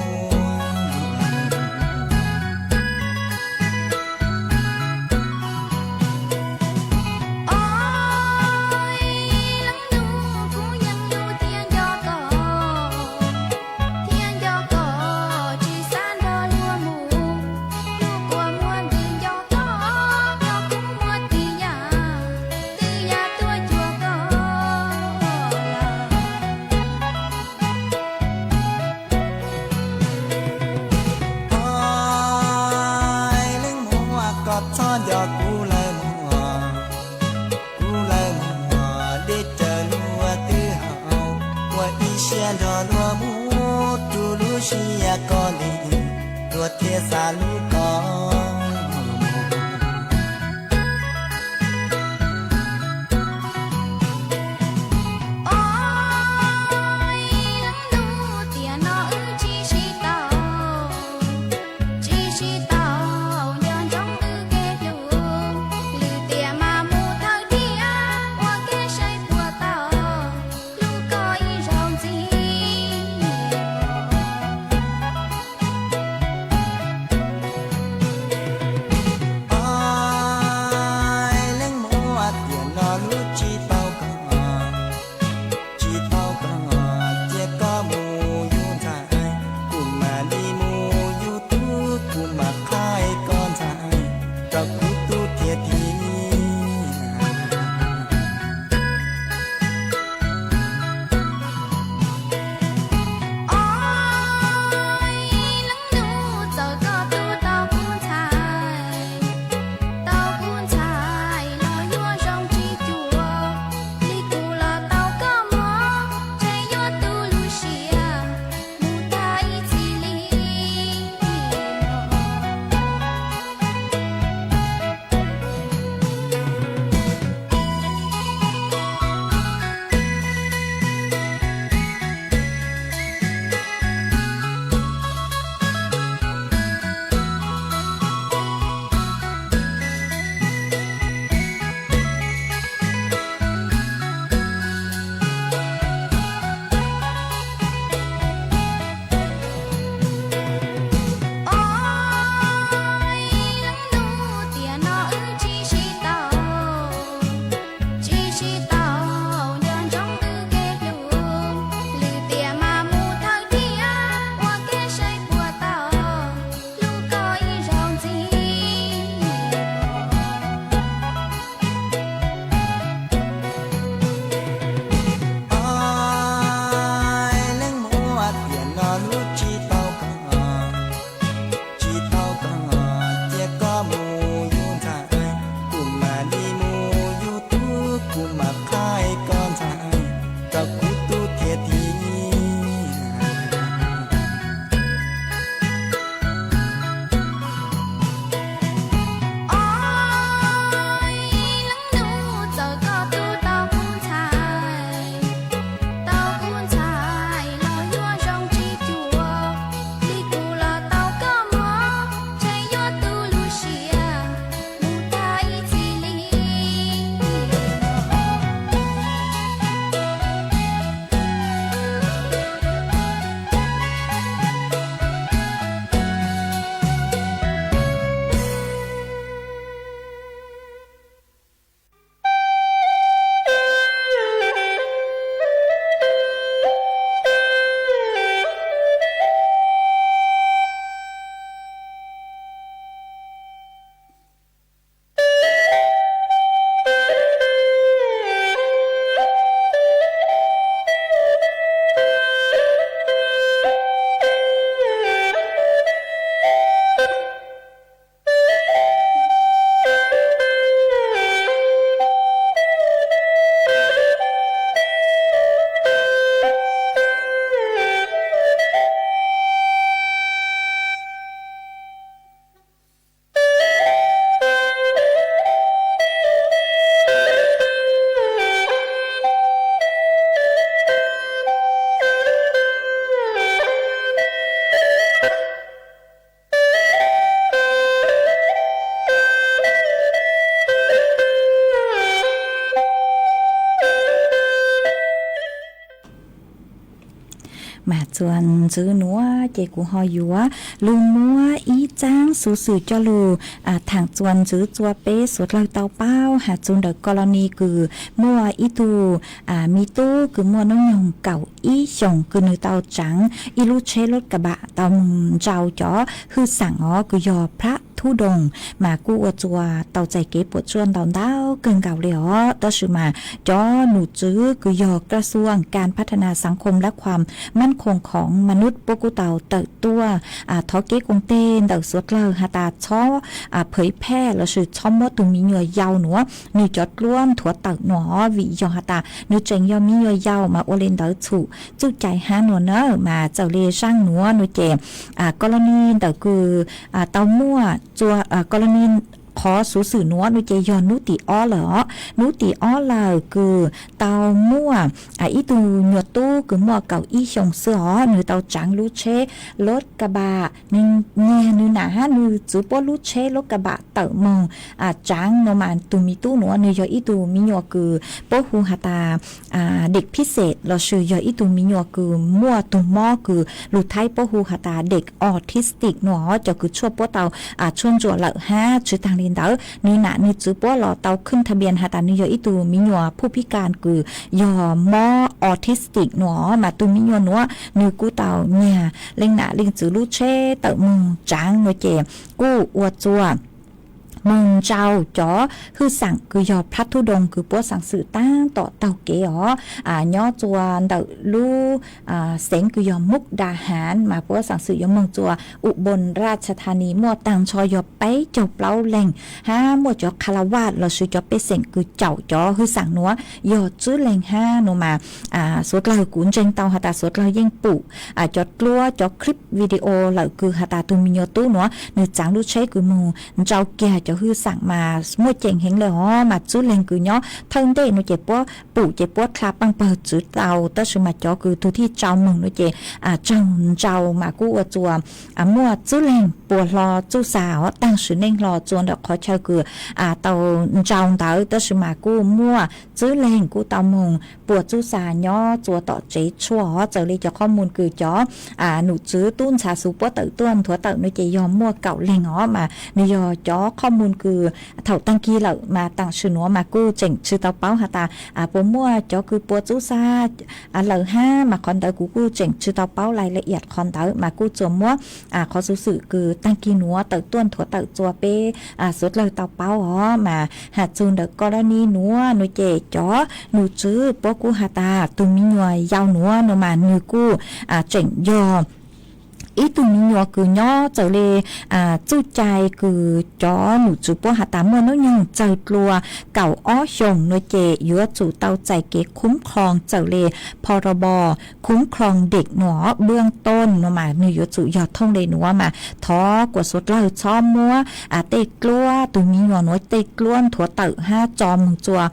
Xav hlub koj. Os, leej nus, tiam no wb tsis sib tau, tsis sib tau, nco ntsoov wb kev hlub, lwm tiam mas mus thawj thiab ua kev saib puas tau, hlub koj ib zaug ntxiv. Os, leej muam, tiam no hlub tsis tau koj, tsis tau koj, cia koj mus yug ntxhais, kuv mam li mus yug tub, kuv mam qhaib koj ntxhais rau kuv tub thiaj tiag. Os, leej nus, txawm koj tub tau kuv ntxhais, tau kuv ntxhais los yuav zoo tsis cuag li kuv los tau koj mog, ntshe yuav tu lub siab mus tag ib txhis li. Os, leej nus, tiam no wb tsis sib tau, tsis sib tau, nco ntsoov wb kev hlub, lwm tiam mas mus thawj thiab ua kev saib puas tau, hlub koj ib zaug ntxiv. Os, leej muam, tiam no hlub tsis tau koj, tsis tau koj, cia koj mus yug ntxhais, kuv mam li mus yug tub, kuv mam qhaib koj ntxhais rau kuv tub thiaj tiag. Os, leej nus, txawm koj tub tau kuv ntxhais, tau kuv ntxhais los yuav zoo tsis cuag li kuv los tau koj mog, ntshe yuav tu lub siab mus tag ib txhis li. Mas txuas ntxiv nuav ces kuv ho yuav lug muab ib txaab xuv xwm coj lug thaam txuas ntxiv rua peb suav dlawg tau paub has txug ntawm koj los ne kws muaj ib tug me tub kws muaj nub nyoog kaum ib xyoos kws nwg tau tsaav ib lub tsheb lub ka bam tau moog ntsau cov hwj xeem os kws yog plab Thub Doo mas kuj ua txuas tau txais kev puam tsuaj ntau ntau kawg nkaus li os. Tab sis mas cov nom tswv kws yog กระทรวงการพัฒนาสังคมและความมั่นคงของมนุษย์ puab kuj tau tawm tuaj thov kev koom teg ntawm suav dlawg has tas txhob phawv phaj lossis txhob muab tug me nyuam yau nuav nwg cov dluab nthuav tawm nuav vim yog has tas nwg tseem yog me nyuam yau mas ua le ntawd txhum txuj cai hab nuav na. Mas txawm le zaaj nuav nua ces koj laj ni ntawm kws tau muaj koj laj ni qhov xuv xwm nuav nua ces yog nub tim ob lawm os. Nub tim ob lawm kws tau muaj ib tug nyuam tub kws muaj kaum ib xyoos xwb os, nwg tau tsaav lub tsheb lub ka bam, nwg nyiag nwg nam hab nwg txwv puab lub tsheb lub ka bam tawm moog tsaav nua mas tug me tub nuav nwg yog ib tug me nyuam kws puab hu has tas dak phij xej lossis yog ib tug me nyuam kws muaj tug mob kws lug Thaib puab hu has tas dak autistic nua os. Cov kws tshuaj puab tau tshuaj ntsuam lawm hab tsi taag le ntawd nwg nam nwg txwv puab los tau khwj tha npias has tas nwg yog ib tug me nyuam phuj phib kas kws yog mob autistic nua os. Mas tug me nyuam nuav nwg kuj tau nyiag leej nam leej txwv lub tsheb tawm moog tsaav nua ces kuj ua txuas moog ntsau cov hwj xeem kws yog plab thub doo kws puab xaav xwm taab tom taug kev os. Nyob txuas ntawm lub xeev kws yog Muk Da Has mas puab xaav xwm yuav moog txuas Ubon Raj Thani muaj taag nrho yog peb caug plaub leeg hab muaj cov qha la vaj lossis cov pej xeem kws caum cov hwj xeem nuav yog tswb leeg hab nua mas suav dlawg kuv ntseeg tau has tas suav dlawg yeej pum cov dluab cov clip video lawm kws has tas tug me nyuam tub nuav nwg tsaav lub tsheb kws moog ntsau kiag cov hwj xeem mas muaj ceem heev le os. Mas tswb leeg kws nyob thawj ntej nua ces puab pum ces puab dlha paaj pawg tswv tau, tab sis mas cov kws tug thij tsau moog nua ces tsaug ntsau mas kuj ua txuas muaj tswb leeg puas hlo txuj xas os, taag sim neej hlo txuas ntawm qhov chaw kws tau ntsau ntawd, tab sis mas kuj muaj tswb leeg kuj tau moog puas txuj xas nyob txuas tom tsev tshuaj os. Txawm le cov qhov muag kws cov nom tswv tub ntxhas xuv puab tawm tuaj nthuav tawm nua ces yog muaj kaum leeg os, mas nwg yog cov qhov muag kws thaum taag kis lawm mas taam sim nuav mas kuj tseem tsi tau paub has tas puas muaj cov kws puas txuj xas lawm hab, mas qhov ntawd kuv kuj tseem tsi tau paub lais la iam qhov ntawd, mas kuj txuas muab qhov xuv xwm kws taag kis nuav tawm tuaj nthuav tawm txuas peb suav dlawg tau paub os. Mas has txug ntawm koj laj ni nuav nua ces cov nom tswv puab kuj has tas tug me nyuam yau nuav nua mas nwg kuj tseem yog ib tug me nyuam kws nyob txawm le txuj cai kws cov nom tswv puab has tas muaj nub nyoog txawg dlua kaum ob xyoos nua ces yuav tsum tau txais kev khum khloog txawm le pho ro bos khum khloog dek nua bwj tooj nua mas nwg yuav tsum yog thooj le nuav mas thov kuas suav dlawg txhob muab tej dluab tug me nyuam nuav tej dluab nthuav tawm hab tso moog txuas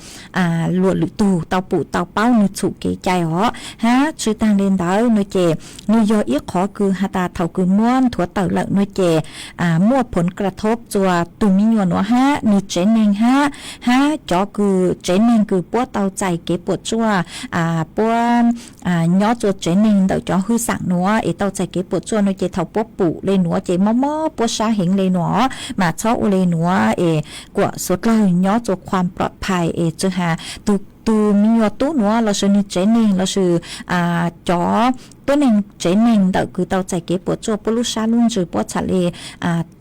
luam lwm tug tau pum tau paub nwg txhum kev cai os. Hab tsi taag le ntawd nua ces nwg yog ib qhov kws has tas thaum kws muab nthuav tawm lawm nua ces muaj phoov kra thov txuas tug me nyuam nuav hab nwg tsev neeg hab, hab cov kws tsev neeg kws puab tau txais kev puam tsuaj, puab nyob txuas tsev neeg ntawm cov hwj xeem nuav es tau txais kev puam tsuaj nua ces thaum puab pum le nuav ces mob mob puab sab heev le nuav, mas txhob ua le nuav es kuas suav dlawg nyob txuas khuam plom phais es tsi has tug tug me nyuam tub nuav lossis nwg tsev neeg lossis cov tuab neeg tsev neeg ntawm kws tau txais kev puam tsuaj puab lub sab lub ntsws puab txhad le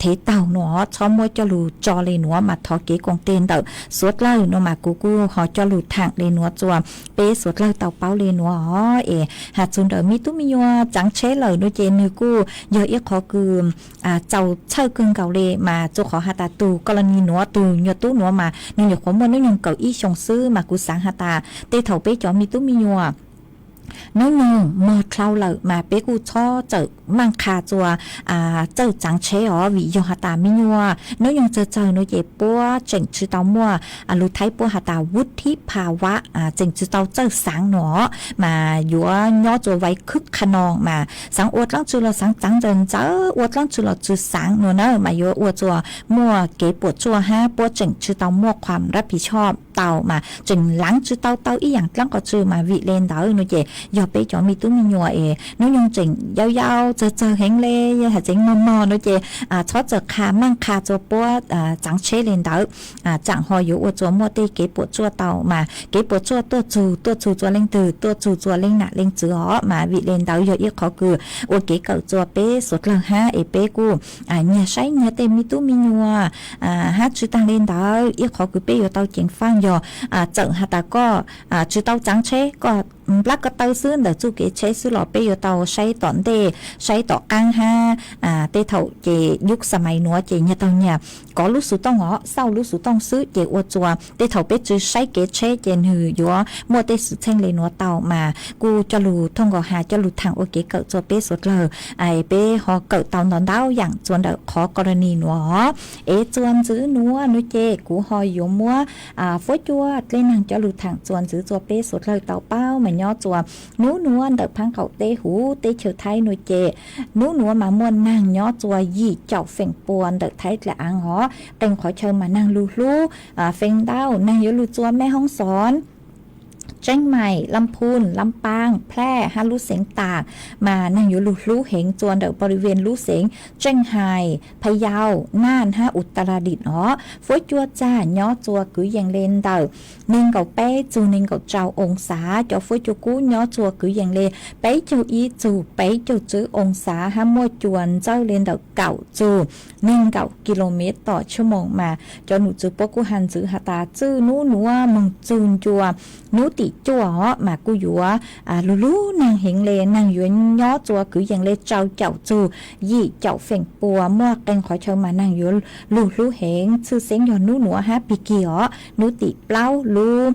thev taug nuav txhob muab coj lug tso le nuav mas thov kev koom teg ntawm suav dlawg nua mas kuv kuj ho coj lug thaam le nuav txuas peb suav dlawg tau paub le nuav os. Es has txug ntawm me tub me nyuam tsaav tsheb lawm nua ces nwg kuj yog ib qhov kws txaus txhawj kawg nkaus le mas txuas qhov has tas tug koj laj ni nuav tug nyuam tub nuav mas nwg nyuam qhuav muaj nub nyoog kaum ib xyoos xwb mas kuv xaav has tas tej thaum peb cov me tub me nyuam nub nyoog mog dlhau lawm mas peb kuj txhob txawm maaj qha txuas txawj tsaav tsheb os vim yog has tas me nyuam nub nyoog txawg txawg nua ces puab tseem tsi tau muaj lug Thaib puab has tas vub thib pha vab tseem tsi tau txawj xaav nua mas yuav nyob txuas vais khwb qha noo mas xaav ua dlaab tsi los xaav tsaav ntxawm ntxawv ua dlaab tsi los tsi xaav nua na mas yuav ua txuas muaj kev puam tsuaj hab puab tseem tsi tau muaj khuam rab phiv choj tau mas tseem leev tsis tau tau ib yaam dlaab qhov tsw mas vim le ntawd no ces yog peb cov me tub me nyuam es hnub nyoog tseem yau yau txawg txawg heev le, yog hais tseem mog mog no ces txhob txawm qha maaj qha txua puab txaav tsheb le ntawd, tsaam ho yuav ua txua muaj tej kev puam tsuaj tau mas kev puam tsuaj tuaj txug, tuaj txug txua leej twg, tuaj txug txua leej nam leej txwv os. Mas vim le ntawd yog ib qhov kws ua kev kawm txua peb suav dlawg hab es peb kuj nyiag saib nyiag tej me tub me nyuam hab tsi taag le ntawd ib qhov kws peb yuav tau ceev faaj yog txawm has tas koj tsi tau txaav tsheb, koj nplab ko taw xwb ntawm txuj kev tsheb xwb los peb yuav tau saib tom ntej, saib tom qaab hab tej thaum ces yug xa mais nuav ces nyiag taug nyiag kov lub xuv tooj os, xauj lub xuv tooj xwb ces ua txua tej thaum peb tsi saib kev tsheb ces nwg yuav muaj tej xwm txheej le nuav tau mas kuj coj lug thooj nkaus has coj lug thaam ua kev kawm txua peb suav dlawg, peb ho kawm tau ntau ntau yaam txua ntawm qhov koroni nuav os. Es txua ntxwv nuav nuav ces kuv ho yuav muab fuab cua dlej naag coj lug thaam txua ntxwv txua peb suav dlawg tau paub mas nyob txua nub nuav ntawm phaab qaum teb huv teb chaws Thaib nuav ces nub nuav mas muaj naag nyob txua yim caum feem pua ntawm Thaib dlaim aav os. Qee qhov chaw mas naag lug hlub feem ntau naag yuav lug txua Mej Hoob Xoob, Tseeb Maim, Lam Phun, Lam Paaj, Plaj hab lub xeev Taam mas naag yuav lug hlub heev txua ntawm pov ri ven lub xeev Tseej Hais, Pha Yau, Naj hab Utaladit os. Fuab cua txag nyob txua kwv yees le ntawm neeg nkaum peb txug neeg nkaum rau oo xav. Cov fuab cua kub nyob txua kwv yees le peb caug ib txug peb caug tswb oo xav hab muaj cua ntxawj le ntawm kaum txug neeg nkaum kilomev tom tshua moos mas cov num txwv puab kuj has ntxwv has tas txij nub nuav moog txug ncua nub tim cuaj os mas kuj yuav lug lub naag heev le, naag yuav nyob txua kwv yees le rau caum txug yim caum feem pua. Muaj qee qhov chaw mas naag yuav lug hlub heev tshwj xeeb yog nub nuav hab pig kig os, nub tim plaub lub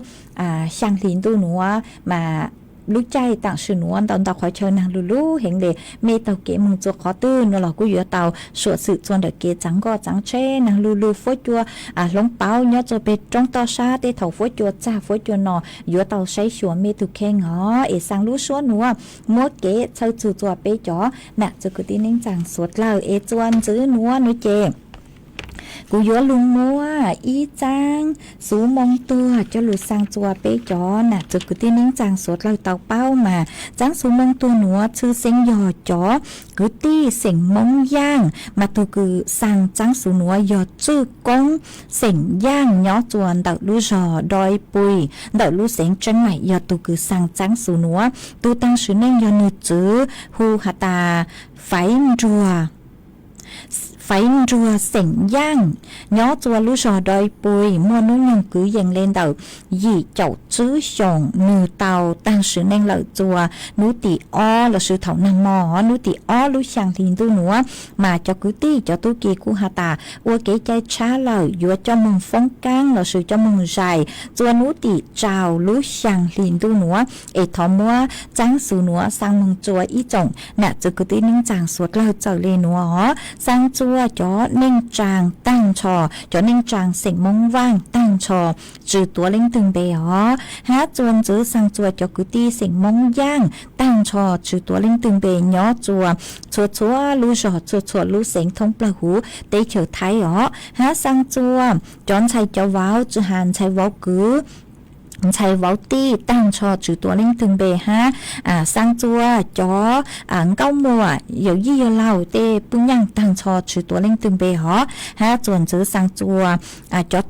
xyaa hli ntuj nuav mas lub caij taam sim nuav ntau ntau qhov chaw naag lug lub heev le. Mej taug kev moog txua qhov twg nuav los kuj yuav tau suam xwm txua ntawm kev txaav nkoj txaav tsheb. Naag lug lug fuab cua hloov pauv nyob txua peg roob toj sab tej thaum fuab cua txag fuab cua no yuav tau saib xyuas mej tug kheej os. Es xaa lub suab nuav muab kev txhawj txug txua peb cov nam txwv kwv tij neej tsaa suav dlawg. Es txua ntxwv nuav nuav ces kuv yuav lug muab ib txaab xuv moo tuag coj lug xaa txua peb cov nam txwv kwv tij neej tsaa suav dlawg tau paub mas txaab xuv moo tuag nuav tshwj xeeb yog cov kwv tij xeem Moob Yaaj mas tug kws xaa txaab xuv nuav yog Tswj Koob xeem Yaaj nyob txua ntawm lub zog Doi Pui ntawm lub xeev Tseeb Maim yog tug kws xaa txaab xuv nuav. Tug taag sim neej yog nwg txwv hu has tas Faiv Nruag Faiv Nruag xeem Yaaj nyob txua lub zog Doi Pui muaj nub nyoog kwv yees le ntawm yim caum tswb xyoos. Nwg tau taag sim neej lawm txua nub tim ob lossis thaum nag mo nub tim ob lub xyaa hli ntuj nuav mas cov kwv tij cov tub ki kuj has tas ua kev cai tshab lawm yuav coj moog foob kaab lossis coj moog zais txua nub tim rau lub xyaa hli ntuj nuav es thov muab txaab xuv nuav xaa moog txua ib tsoom nam txwv kwv tij neej tsaa suav dlawg txawm le nuav os. Xaa txua cov neej tsaa taag nrho cov neej tsaa xeem Moob Vaaj taag nrho tsi tuav leej twg npe os. Hab txua ntxwv xaa txua cov kwv tij xeem Moob Yaaj taag nrho tsi tuav leej twg npe nyob txua txhua txhua lub zog txhua txhua lub xeev thoob plawg huv teb chaws Thaib os. Hab xaa txua cov ntxhais cov vauv tsi has ntxhais vauv kwv ntxhais vauv tij taag nrho tsi tuav leej twg npe hab xaa txua cov nkauj muam yawm yij yawg laug tej puj nyaaj taag nrho tsi tuav leej twg npe os. Hab txua ntxwv xaa txua cov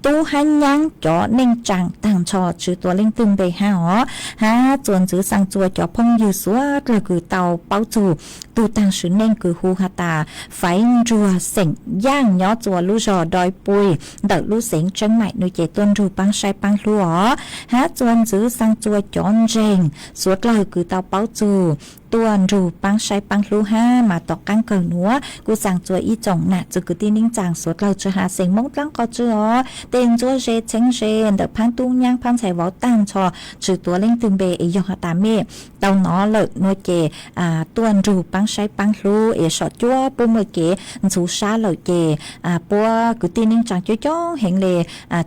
tub hab nyaab cov neej tsaa taag nrho tsi tuav leej twg npe hab os. Hab txua ntxwv xaa txua cov phooj ywg suav dlawg kws tau paub txug tug taag sim neej kws hu has tas Faiv Nruag xeem Yaaj nyob txua lub zog Doi Pui ntawm lub xeev Tseeb Maim nuav ces tuaj nrug paab saib paab hlub os. Hab txua ntxwv xaa txua cov ntseeg suav dlawg kws tau paub txug tuaj nrug paab saib paab hlub hab mas tom qaab kawg nuav kuj xaa txua ib tsoom nam txwv kwv tij neej tsaa suav dlawg tsi has xeem Moob dlaab qhov tsw os, tej ntsuab ze txheeb ze ntawm phaab tub nyaab phaab ntxhais vauv taag nrho tsi tuav leej twg npe es yog has tas mej tau nov lawm nuav ces tuaj nrug paab saib paab hlub es saum cuab puab muaj kev ntxhuv sab lawm ces puab kwv tij neej tsaa coob coob heev le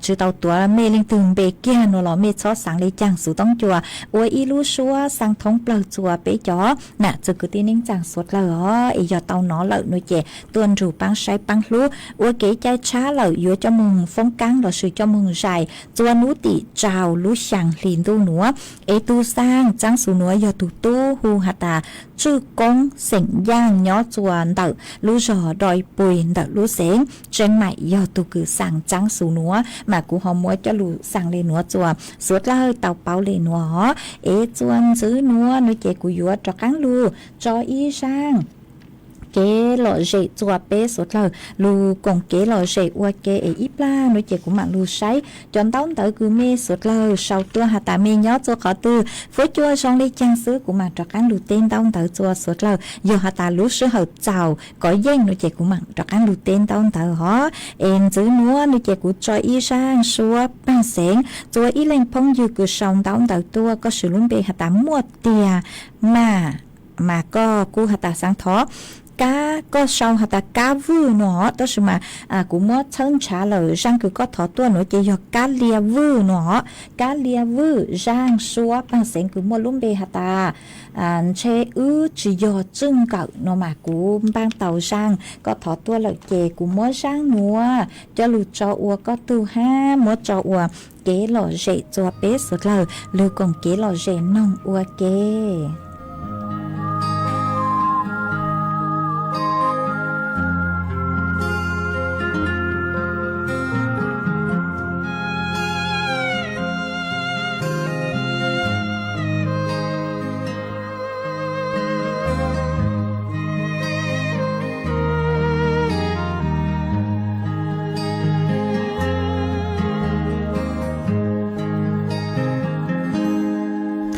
tsi tau tuav mej leej twg npe kiag nuav los mej txhob xaav le caag xuv toob cua ua ib lub suab xaa thoob plawg txua peb cov Na txug kwv tij neej tsaa suav dlawg os, es yog tau nov lawm nuav ces tuaj nrug paab saib paab hlub, ua kev cai tshab lawm yuav coj moog foob kaab lossis coj moog zais, txua nub tim rau lub xyaa hli ntuj nuav. Es tug xaa txaab xuv nuav yog tug tub hu has tas Tswj Koob xeem Yaaj nyob txua ntawm lub zog Doi Pui ntawm lub xeev Tseeb Maim, yog tug kws xaa txaab xuv nuav mas kuv ho muab coj lug xaa le nuav txua suav dlawg tau paub le nuav. Es txua ntxwv nuav nuav ces kuv yuav rov qaab lug tso ib zaaj kev lom zem txua peb suav dlawg lug koom kev lom zem ua ke. Es ib plag nuav ces kuv maam lug saib cov ntaub ntawv kws mej suav dlawg sau tuaj has tas mej nyob txua qhov twg, fuab cua zoo le caag xwb, kuv maam rov qaab lug teb ntaub ntawv txua suav dlawg. Yog has tas lub sij hawm txaus kov yeej nuav ces kuv maam rov qaab lug teb ntaub ntawv hov. Es ntxwv nuav nuav ces kuv tso ib zaaj suab paag xeev txua ib leeg phooj ywg kws sau ntaub ntawv tuaj, koj swv lub npe has tas Muaj Tiag mas, mas koj kuj has tas xaav thov kab, koj sau has tas Kab Vwj nuav hov, tab sis mas kuv muab txhawb ntshav lawm. Zaaj kws koj thov tuaj nuav ces yog Kab Lia Vwj nuav hov, Kab Lia Vwj. Zaaj suab paag xeev kws muaj lub npe has tas Ntshe Wb Tsis Yog Tswj Nkawm nuav mas kuv npaaj tau zaaj koj thov tuaj lawm ces kuv muab zaaj nuav coj lug tso ua koj tug hab muab tso ua kev lom zem txua peb suav dlawg lug koom kev lom zem noog ua ke.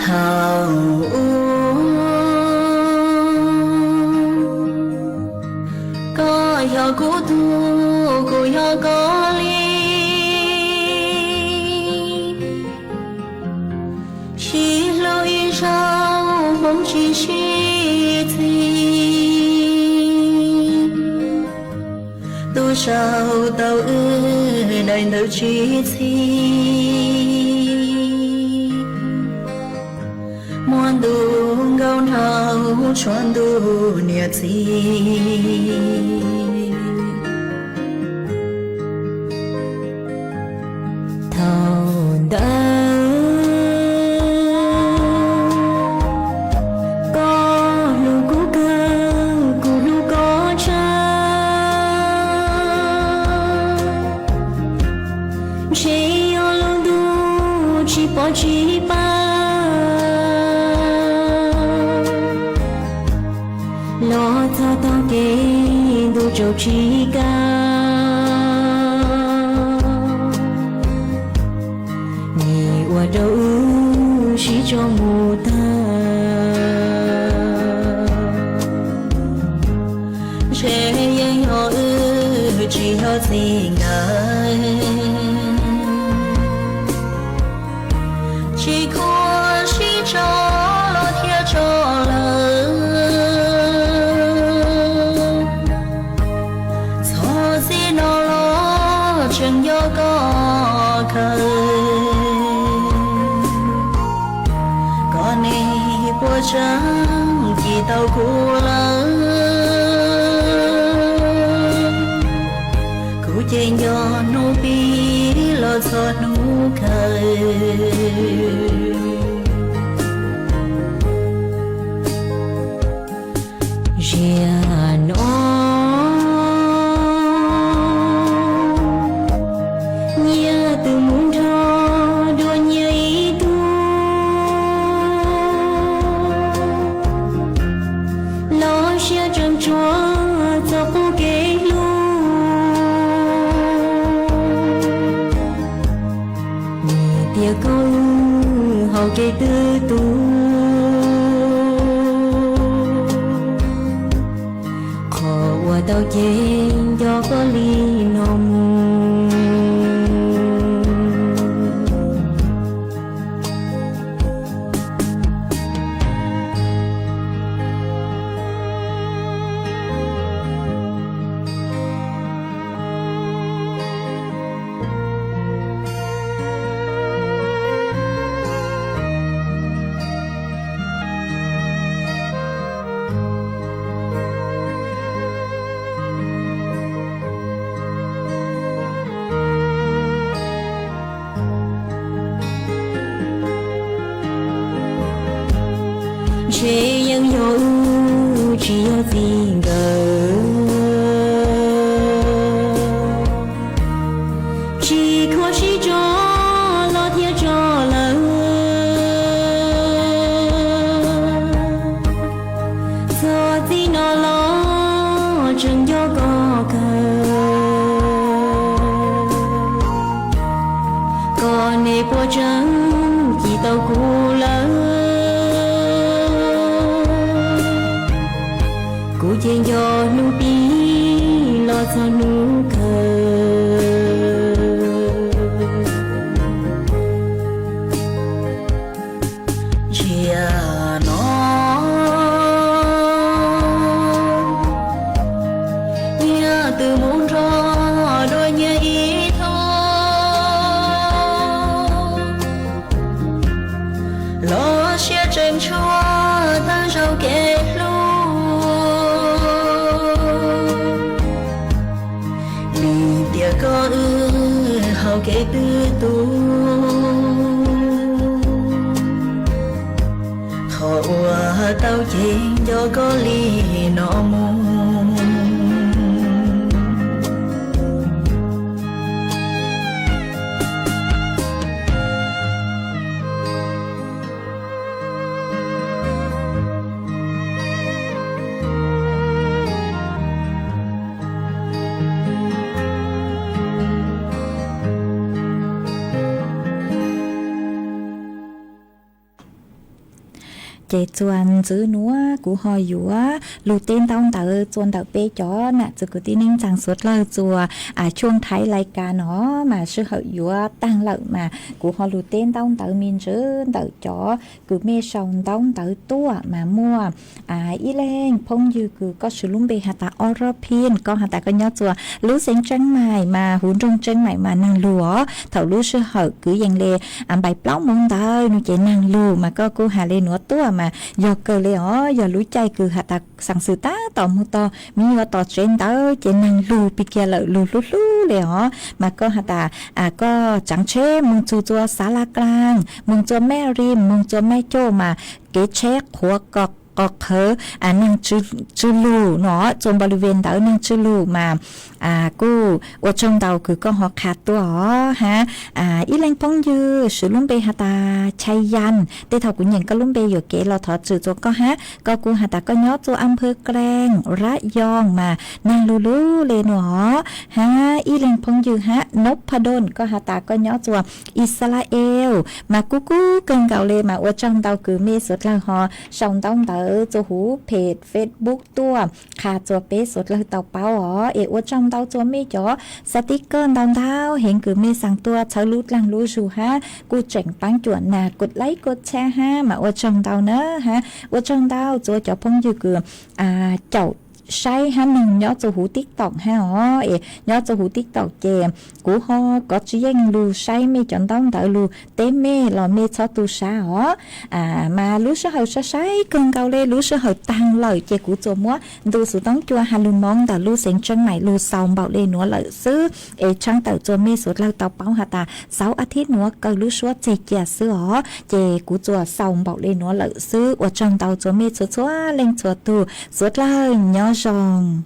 Thaum ub koj yog kuv tug, kuv yog koj li. Sib hlub ib zaug hmoov tsis sib txhij, tub saub tau wb daim ntawv tsis txhij, muaj ntuj nkaus nraug tshuav ntuj niam txiv. Thaum ntawd koj hlub kuv kawg, kuv hlub koj tshaj. Ntshe yog lub ntuj tsis pom tsis pab, los txog tog kev ntuj tsaus tsis kaw. Nim ua rau wb sib tso mus tag, ntshe yeej yog wb tsis yog txij nkawm. Tsis khuam sib tso los thiaj tso lawm. Txog txij no los tseem yog koj kawg, koj niam puas tseeb cim tau kuv lawm. Kuv ces nco hnub pib los txog hnub kawg. Ziag no nyias twb mus nrog dua nyias ib tug, los siab tseem tsuas txog qub kev hlub. Nim tias koj wb hauv kev twb tu, qhov uas tau ces nco koj li no mus. Ntshe yeej yog wb tsis yog txiv nkawd, tsis khuv sib tso los thiaj tso lawm. Txog txij no los tseem nco koj kawg, koj niam puas tseeb cim tau kuv lawm. Kuv ces nco hnub tib los txog hnub kawg. Ntsia no, nyias twb mus nrog dua nyias ib tug, los siab tseem tshuav tag zaug kev hlub. Vim tias koj wb hauv kev twb tu, qhov uas tau ces nco koj li no mus. Ces txuas ntxiv nuav kuv ho yuav lug teb ntaub ntawv txuas ntawm peb cov nam txiv kwv tij neej tsaa suav dlawg txuas tshuaj thaiv lais kas no mas sij hawm yuav taag lawm mas kuv ho lug teb ntaub ntawv me ntsis ntawm cov kws mej sau ntaub ntawv tuaj mas muaj ib leeg phooj ywg kws koj swv lub npe has tas Oropian, koj has tas koj nyob txuas lub xeev Tseeb Maim mas huv nroog Tseeb Maim mas naag lug os. Thaum lub sij hawm kwv yees le npaim plaub moov ntawd nua ces naag lug mas koj kuj has le nuav tuaj mas yog kawg le os, yog lub caij kws has tas xaa xwm tab tom moog tog me nyuam tos tsev ntawd ces naag lug pig kiag lawm, lug hlub hlub le os. Mas koj has tas koj tsaav tsheb moog txug txuas Xav Laj Klaag, moog txuas Mej Ris, moog txuas Mej Coj mas kev tsheb qhuav qos qhawv, naag tsw lug no, txuas npaum li ntawd naag tsw lug mas kuj ua tsaug ntau kws koj ho qha tuaj os hab. Ib leeg phooj ywg swv lub npe has tas Chai Yan, tej thaum kuv nyeem koj lub npe yuam kev los thov txim txuas koj hab. Koj kuj has tas koj nyob txuas Amphawv Klaag, Rab Yoog mas naag lug lug le nuav hab. Ib leeg phooj ywg hab Noppadon, koj has tas koj nyob txuas Israel mas kuj kuj kawg nkaus le mas ua tsaug ntau kws mej suav dlawg ho sau ntaub ntawv txuas huv page Facebook tuaj qha txuas peb suav dlawg tau paub os. Es ua tsaug ntau txuas mej cov xav tib kawg ntau ntau heev kws mej xaa tuaj txhawb lub dlaag lub zug hab kuj tseem paab cuam nag kod laib kod tshab hab mas ua tsaug ntau na hab. Ua tsaug ntau txuas cov phooj ywg kws caum saib hab noog nyob txuas huv TikTok hab os. Es nyob txuas huv TikTok ces kuv ho kov tsis yeej lug saib mej cov ntaub ntawv lug teb mej los mej txhob tu sab os. Mas lub sij hawm sai sai kawg nkaus le, lub sij hawm taag lawm ces kuv txuas muab ntu xuv toob cua has lug moov ntawm lub xeev Tseeb Maim lug xaus npaum le nuav lawm xwb. Es tshaaj tawm txuas mej suav dlawg tau paub has tas xauv a thib nuav kaw lub suab txeg cia xwb os. Ces kuv txuas xaus npaum le nuav lawm xwb. Ua tsaug ntau txuas mej txhua txhua leej txhua tug, suav dlawg nyob zoo.